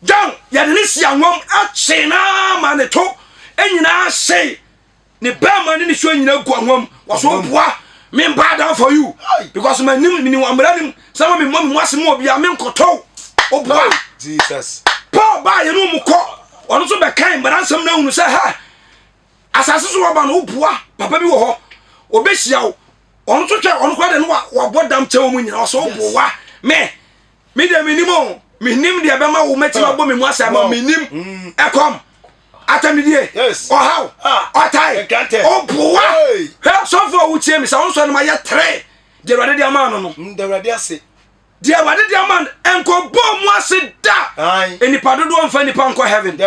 John yɛde ne si anwam akyee na ma ne to nyinaa hyee ne bɛrima ne ne suo nyinaa gu anwam wɔso woboa me bow down for you because my nim menim wɔ nim sɛ ma memmɔ me mu ase ma obia menkɔtɔw woboa Jesus Paul baa yɛne mu kɔ ɔno nso bɛkan mmara nsɛm no ahunu sɛ ha asase so wɔba no woboa papa bi wɔ hɔ ɔbɛhyia wo ɔno nso hwɛ ɔno koraa de no wabɔ dam kyɛ wɔ mu nyina ɔsɛ woboa me me deɛ menim o menim deɛ ɛbɛma wo mɛtumi abɔ me mu asɛ ama menim mm. ɛkɔm atamidie ɔhaw ah. ɔtae ɔboa hwɛ sɔfo a wotie me sɛ wo nsɔ no ma yɛ tere deɛ awurade de ama no no mm, deɛ awurade de ama no nkɔbɔ mu ase da nnipa dodoɔ mfa nnipa nkɔ heaven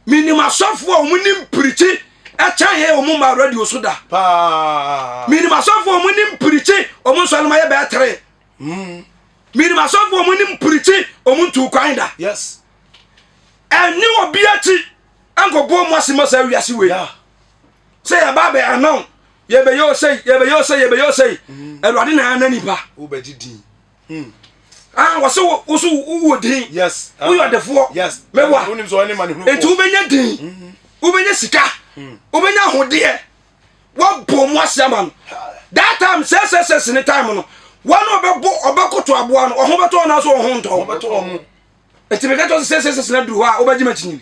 Menim asɔfoɔ a wɔn nim pirikyi ɛkyɛn yɛ wɔn mma radio so da. Menim asɔfoɔ a wɔn nim pirikyi wɔn nsɔre ma yɛ bɛɛ tere. Hmm. Menim asɔfoɔ a wɔn nim pirikyi wɔn ntu kwan da. Yes. Ɛne obi akyi nkɔbɔ mu ase ma saa wiase wei. Sɛ yɛba abɛ anaw yɛbɛyɛ ɔsɛi yɛbɛyɛ ɔsɛi yɛbɛyɛ ɔsɛi hmm. Awurade na ana nipa. Wobɛgye din. Hmm. Ah, wɔsɛ wo so wowɔ din. Yes. Woyɛ ɔdefoɔ. Yes. Mɛboa. Wonim sɛ ɔne ma ne hunu. Enti wobɛnya din. Hmm. Wobɛnya sika. Hmm. Wobɛnya ahodeɛ. Wɔbɔ mu ase ama no. That time sɛ sɛ sɛ sene time no. Wɔn a ɔbɛbɔ ɔbɛkoto aboa no ɔho bɛtɔ ɔno aso ɔho ntɔ. Ɔbɛtɔ ɔmo. Nti meka kyerɛ sɛ sɛ sɛ sɛ duru hɔ a wobɛgye m'akyi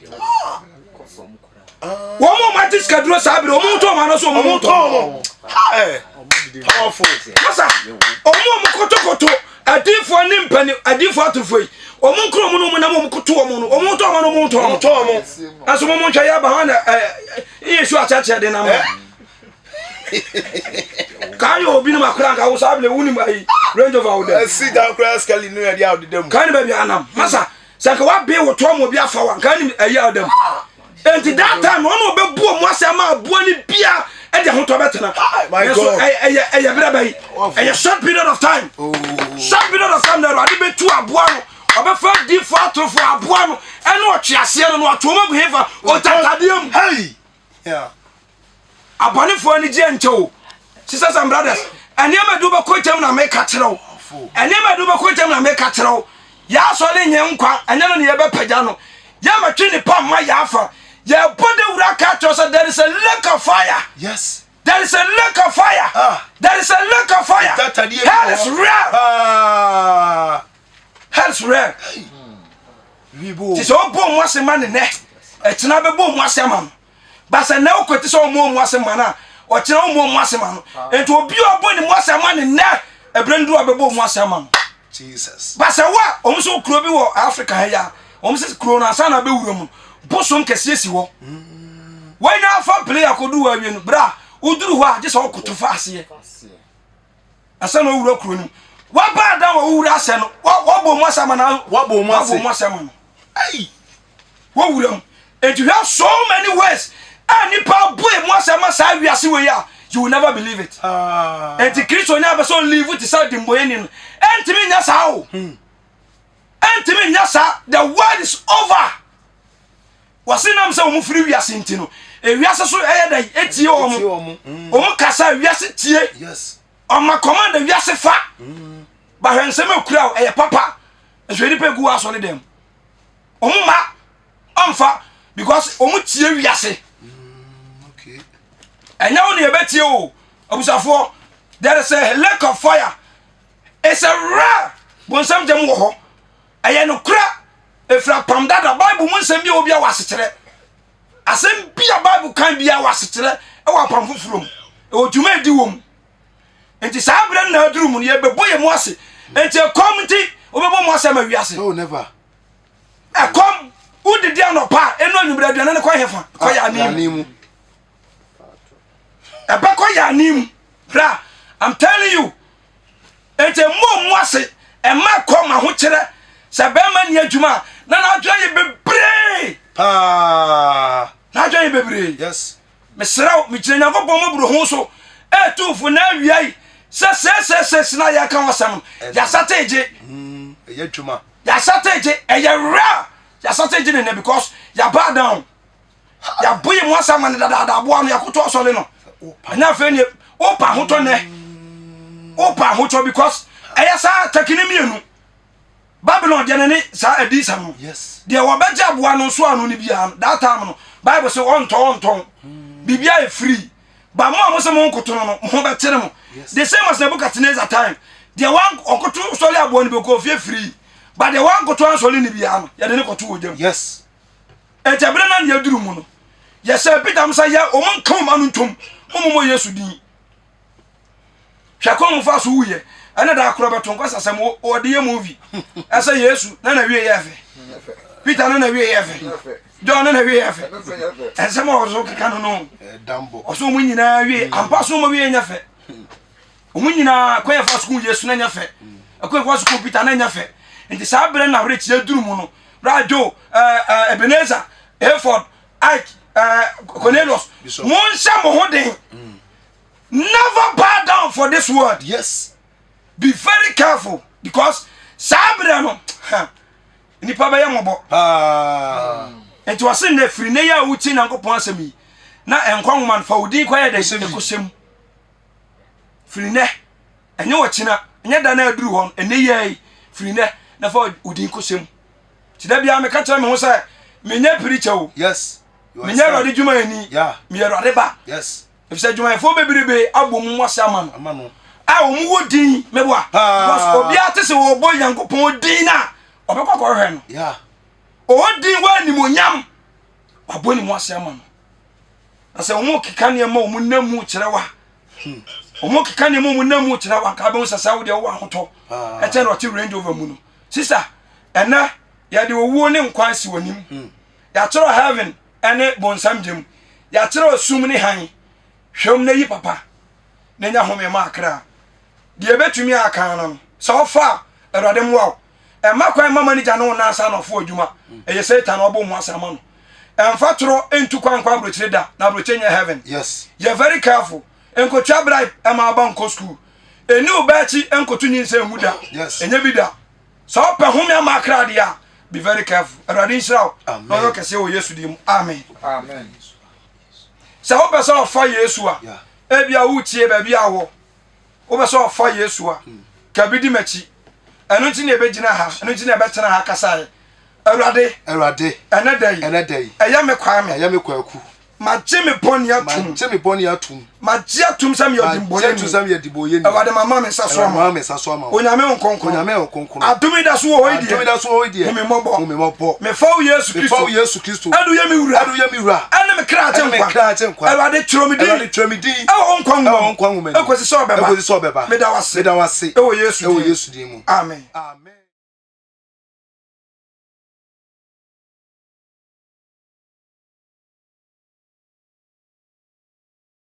wɔn a wɔagye sikaduro saa bere wɔn tɔn wɔn ano so wɔn tɔn wɔn powerful masa wɔn a wɔkotokoto adiifoɔ ne mpani adiifoɔ atorofoɔ yi wɔn nkuro wɔn no wɔn nam wɔn koto wɔn no wɔn tɔn wɔn no wɔn tɔn wɔn ɛso wɔn nhwɛ yɛ aba hɔ na ɛɛ yɛ su akyɛkyɛ de nam kaa yɛ obi no ma kora nka wo saa bere wunim ayi range over wo dɛ ɛsi dan kora skali no yɛ de a ɔdeda mu kaa ne baabi anam masa sɛ nka wabe wo toa ma obi afa wa nka nim ayi a ɔda mu nti that time ɔno ɔbɛbu ɔmo ase ama aboa no bia ɛde ahotɔ bɛtena nanso ɛyɛ ɛyɛ berɛ bɛyi ɛyɛ short period of time oh. short period of time na awurade bɛtu aboa no ɔbɛfa difoɔ atorofoɔ aboa no ɛne ɔtweaseɛ no na wato ɔmo agu hefa ɔgyatadeɛ mu Abɔnefoɔ anigyeɛ nkyɛ o. Sisters and brothers, nneɛma ɛde wobɛkɔ gyam na meka kyerɛ wo. Nneɛma ɛde wobɛkɔ gyam na meka kyerɛ wo. Yɛasɔre nyɛ nkwa, ɛnyɛ no ne yɛbɛpagya no. Yɛmɛtwe nipa mma yɛafa. Yɛbɔ dawuro aka akyerɛ sɛ there is a lake of fire. Yes. There is a lake of fire. Ah. There is a lake of fire. Hell is real. Ah. Hell is real. Ti sɛ ɔbɔ mu ase ma ne nɛ, ɛkyena bɛbɔ mu ase ama no. Ba sɛ nnɛ wokwati sɛ ɔmmɔ mu ase ma no a, ɔkyena ɔmmɔ mu ase ma no. Nti obi a ɔbɔ ne mu ase ama ne nnɛ, ɛberɛ no duru a ɔbɛbɔ mu ase ama no. Jesus. Ba sɛ wo a, wɔn nso kuro bi wɔ Africa ha yi a, wɔn sɛ kuro no ansa na abɛwura mu no, bosom kɛseɛ si hɔ. Wɔanya afa plane akɔduru hɔ awie no, berɛ a woduru hɔ a, gye sɛ wokoto fa aseɛ. Ansa na owura kuro no mu. Waba adan wɔ wowura asɛ no, wabɔ mu ase ama no. Wabɔ mu ase. Wabɔ mu ase ama no. Ayi. Wowura mu. Enti hwɛ so many ways a nipa abɔ emu ase ama saa wiase wei a. You will never believe it. Ah. Enti Kristo nyɛ apɛ sɛ ɔlive te sɛ dimbɔyɛni no. Ɛntumi nyɛ saa o. Ɛntumi nyɛ saa. The world is over. Wɔse nam sɛ wɔn firi wiase nti no, ewiase so ɛyɛ dɛ etie wɔn. wɔn. Mm. Wɔn kasa wiase tie. Yes. Ɔma command wiase fa. Bahwɛ nsɛm ekura o, ɛyɛ papa. Nso nipa egu wɔ asɔre dɛm. Wɔn ma ɔmfa because wɔn tie wiase. Okay. Ɛnyɛ wo na yɛbɛtie o. Abusuafoɔ, there is a lake of fire. It's a rare bonsam gyam wɔ hɔ. Ɛyɛ nokorɛ. Ɛfiri apam dada. Bible mu nsɛm bi a wɔ bi a wɔ asekyerɛ. Asɛm bi a Bible kan bi a wɔ asekyerɛ ɛwɔ apam foforɔ mu. Ɛwɔ dwuma edi wɔ mu. Nti saa berɛ no na aduru mu no yɛbɛbɔ yɛn mu ase. Nti ɛkɔm nti wobɛbɔ mu ase ama wiase. No, never. Ɛkɔm wodidi anɔpa a ɛnu anwummerɛ aduane no kɔ hefa? Kɔ yɛ anim. mu. Ɛbɛkɔ yɛ anim. Bra, I'm telling you. Nti mmɔ mu ase ɛma ɛkɔm ahokyerɛ sɛ bɛrima ni adwuma a na n'adwene yɛ bebree. Paa. N'adwene yɛ bebree. Yes. Mesrɛ wo, megyina Nyankopɔn mmɔborɔhu so ɛretu fo na awia yi sɛ seeseesees na yɛreka ho asɛm no, yɛasate gye. Ɛyɛ adwuma. Yɛasate gye, ɛyɛ rare. Yɛasate gye ne nɛ because yɛaba down. Yɛabo yɛ mu asɛm ma no dadaada aboa no, yɛakoto asɔre no. Ɛnyɛ afei ne wopa ahotɔ nɛ. Wopa ahotɔ because ɛyɛ saa takini mmienu. Babylon deɛ no ne saa adiyisɛm no. Yes. Deɛ wɔbɛgye aboa no nso ano no biara no, that time no, Bible sɛ ɔntɔ ɔntɔn. Biribiara yɛ free. Ba mo a mo sɛ mo nkoto no no, mo ho bɛkyere mo. Yes. The same as Nebuchadnezzar time. Deɛ wan ɔkoto sɔre aboa no bi ɔkɔ ofie free. Ba deɛ wankoto ansɔre no biara no, yɛde ne kɔto wɔ gyam. Yes. Enti ɛberɛ no a na yɛduru mu no, yɛhyɛɛ Peter mo sɛ yɛ wɔn nka wɔn ano ntom, mo mmɔ Yesu din. Hwɛ kwan mu fa so wuyɛ. Ɛna da korɔ bɛto nkɔsa sɛm wɔde yɛ movie. Ɛsɛ Yesu na na wie yɛ fɛ. Peter na na wie yɛ fɛ. John na na wie yɛ fɛ. Ɛnsɛm a ɔso keka no no. Ɔso wɔn nyinaa wie. Ampa so wɔn wie nyɛ fɛ. Wɔn nyinaa kwan yɛ fa so kun Yesu na nyɛ fɛ. Kwan yɛ fa so kun Peter na nyɛ fɛ. Nti saa berɛ na awerɛkyerɛ duru mu no. Bra Joe, Ebenezer, Hayford, Ike, Cornelius, monhyɛ mo ho den. Never bow down for this world. Yes. Be very careful because saa berɛ no nipa bɛyɛ mmɔbɔ. Paa. Nti wɔse nnɛ firi nnɛ yi a wotie Nyankopɔn asɛm yi na nkwa nwoma no fa wo din kɔyɛ dɛ ɛkɔhyɛ mu. Firi nnɛ ɛnyɛ ɔkyena ɛnyɛ da no aduru hɔ no ɛnnɛ yi ara yi firi nnɛ na fa wo din kɔhyɛ mu. Nti da biara meka kyerɛ me ho sɛ menyɛ preacher o. Yes. Menyɛ Awurade dwumayɛni. Yeah. Meyɛ Awurade ba. Yes. Efisɛ adwumayɛfoɔ bebrebe abɔ mu ase ama no a wɔn wɔ din meboa because obiara te sɛ wɔbɔ Nyankopɔn din na ɔbɛkɔ akɔhwehwɛ no. Ɔwɔ din wɔ animonyam wabɔ ne mu ase ama no. Na sɛ wɔn keka nneɛma wɔn nam mu kyerɛ wa wɔn keka nneɛma wɔn nam mu kyerɛ wa nka bɛn sɛ sɛ wodeɛ wowɔ ahotɔ ɛkyɛn na ɔte Range Rover mu no. Sista ɛnɛ yɛde owuo ne nkwa asi wɔ nim. Yɛatwerɛ heaven ne bonsam gya mu. Yɛakyerɛw sum ne hann. Hwɛ mu na yi papa, na nya home ma akra. Deɛ ɛbɛtumi aka ano no, sɛ ɔfa a, Awurade mmoa wo. Ɛmma kwan mma manager ne wo nna ansa na ɔfo adwuma. Ɛyɛ Satan na ɔbɔ mu asa ama no. Ɛmfa torɔ ntu kwan nkɔ aburokyire da, na aburokyire nyɛ heaven. Yes. Yɛ very careful. Nkotua bribe ɛma aba nkɔ school. Ɛni wo ba akyi nkoto nyinsɛn ngu da. Yes. Ɛnyɛ bi da. Sɛ wopɛ home ama akra deɛ a, be very careful. Awurade nhyira wo na ɔyɛ ɔkɛseɛ wɔ Yesu din mu. Amen. Amen. Sɛ wopɛ sɛ ɔfa Yesu a, ebia wotie baabi a wɔ. Wopɛ sɛ ɔfa Yesu a, ka bi di m'akyi. Ɛno nti na yɛbɛgyina ha, ɛno nti na yɛbɛtena ha kasaeɛ. Awurade, Awurade, ɛnɛ da yi, ɛnɛ da yi, ɛyɛ me Kwame, ɛyɛ me Kwaku. Magye me bɔne atom. Magye me bɔne atom. Magye atom sɛ meyɛ Magye atom sɛ meyɛ ɔdebɔneyɛni. Awurade mama me nsa so ama. Awurade mama me nsa so ama wo. Onyame wo nkronkron. Onyame wo kronkron. Adom yi da so wɔ hɔ yi deɛ. Adom yi da so wɔ hɔ yi deɛ. Hu me mmɔbɔ. Hu me mmɔbɔ. Mefa wo Yesu Kristo. Mefa wo Yesu Kristo. Ɛde woyɛ me wura. Ɛde woyɛ me wura. Ɛne me kra agye nkwa. Ɛne me kra agye nkwa. Awurade twerɛ me din. Awurade twerɛ me din. Ɛwɔ wo nkwa nwoma mu. Ɛwɔ wo nkwa nwoma mu. Ɛkɔsi sɛ ɔbɛba. Ɛkɔsi sɛ ɔbɛba. Meda wo ase. Meda wo ase. Ɛwɔ Yesu din. Ɛwɔ Yesu din mu. Amen. Amen.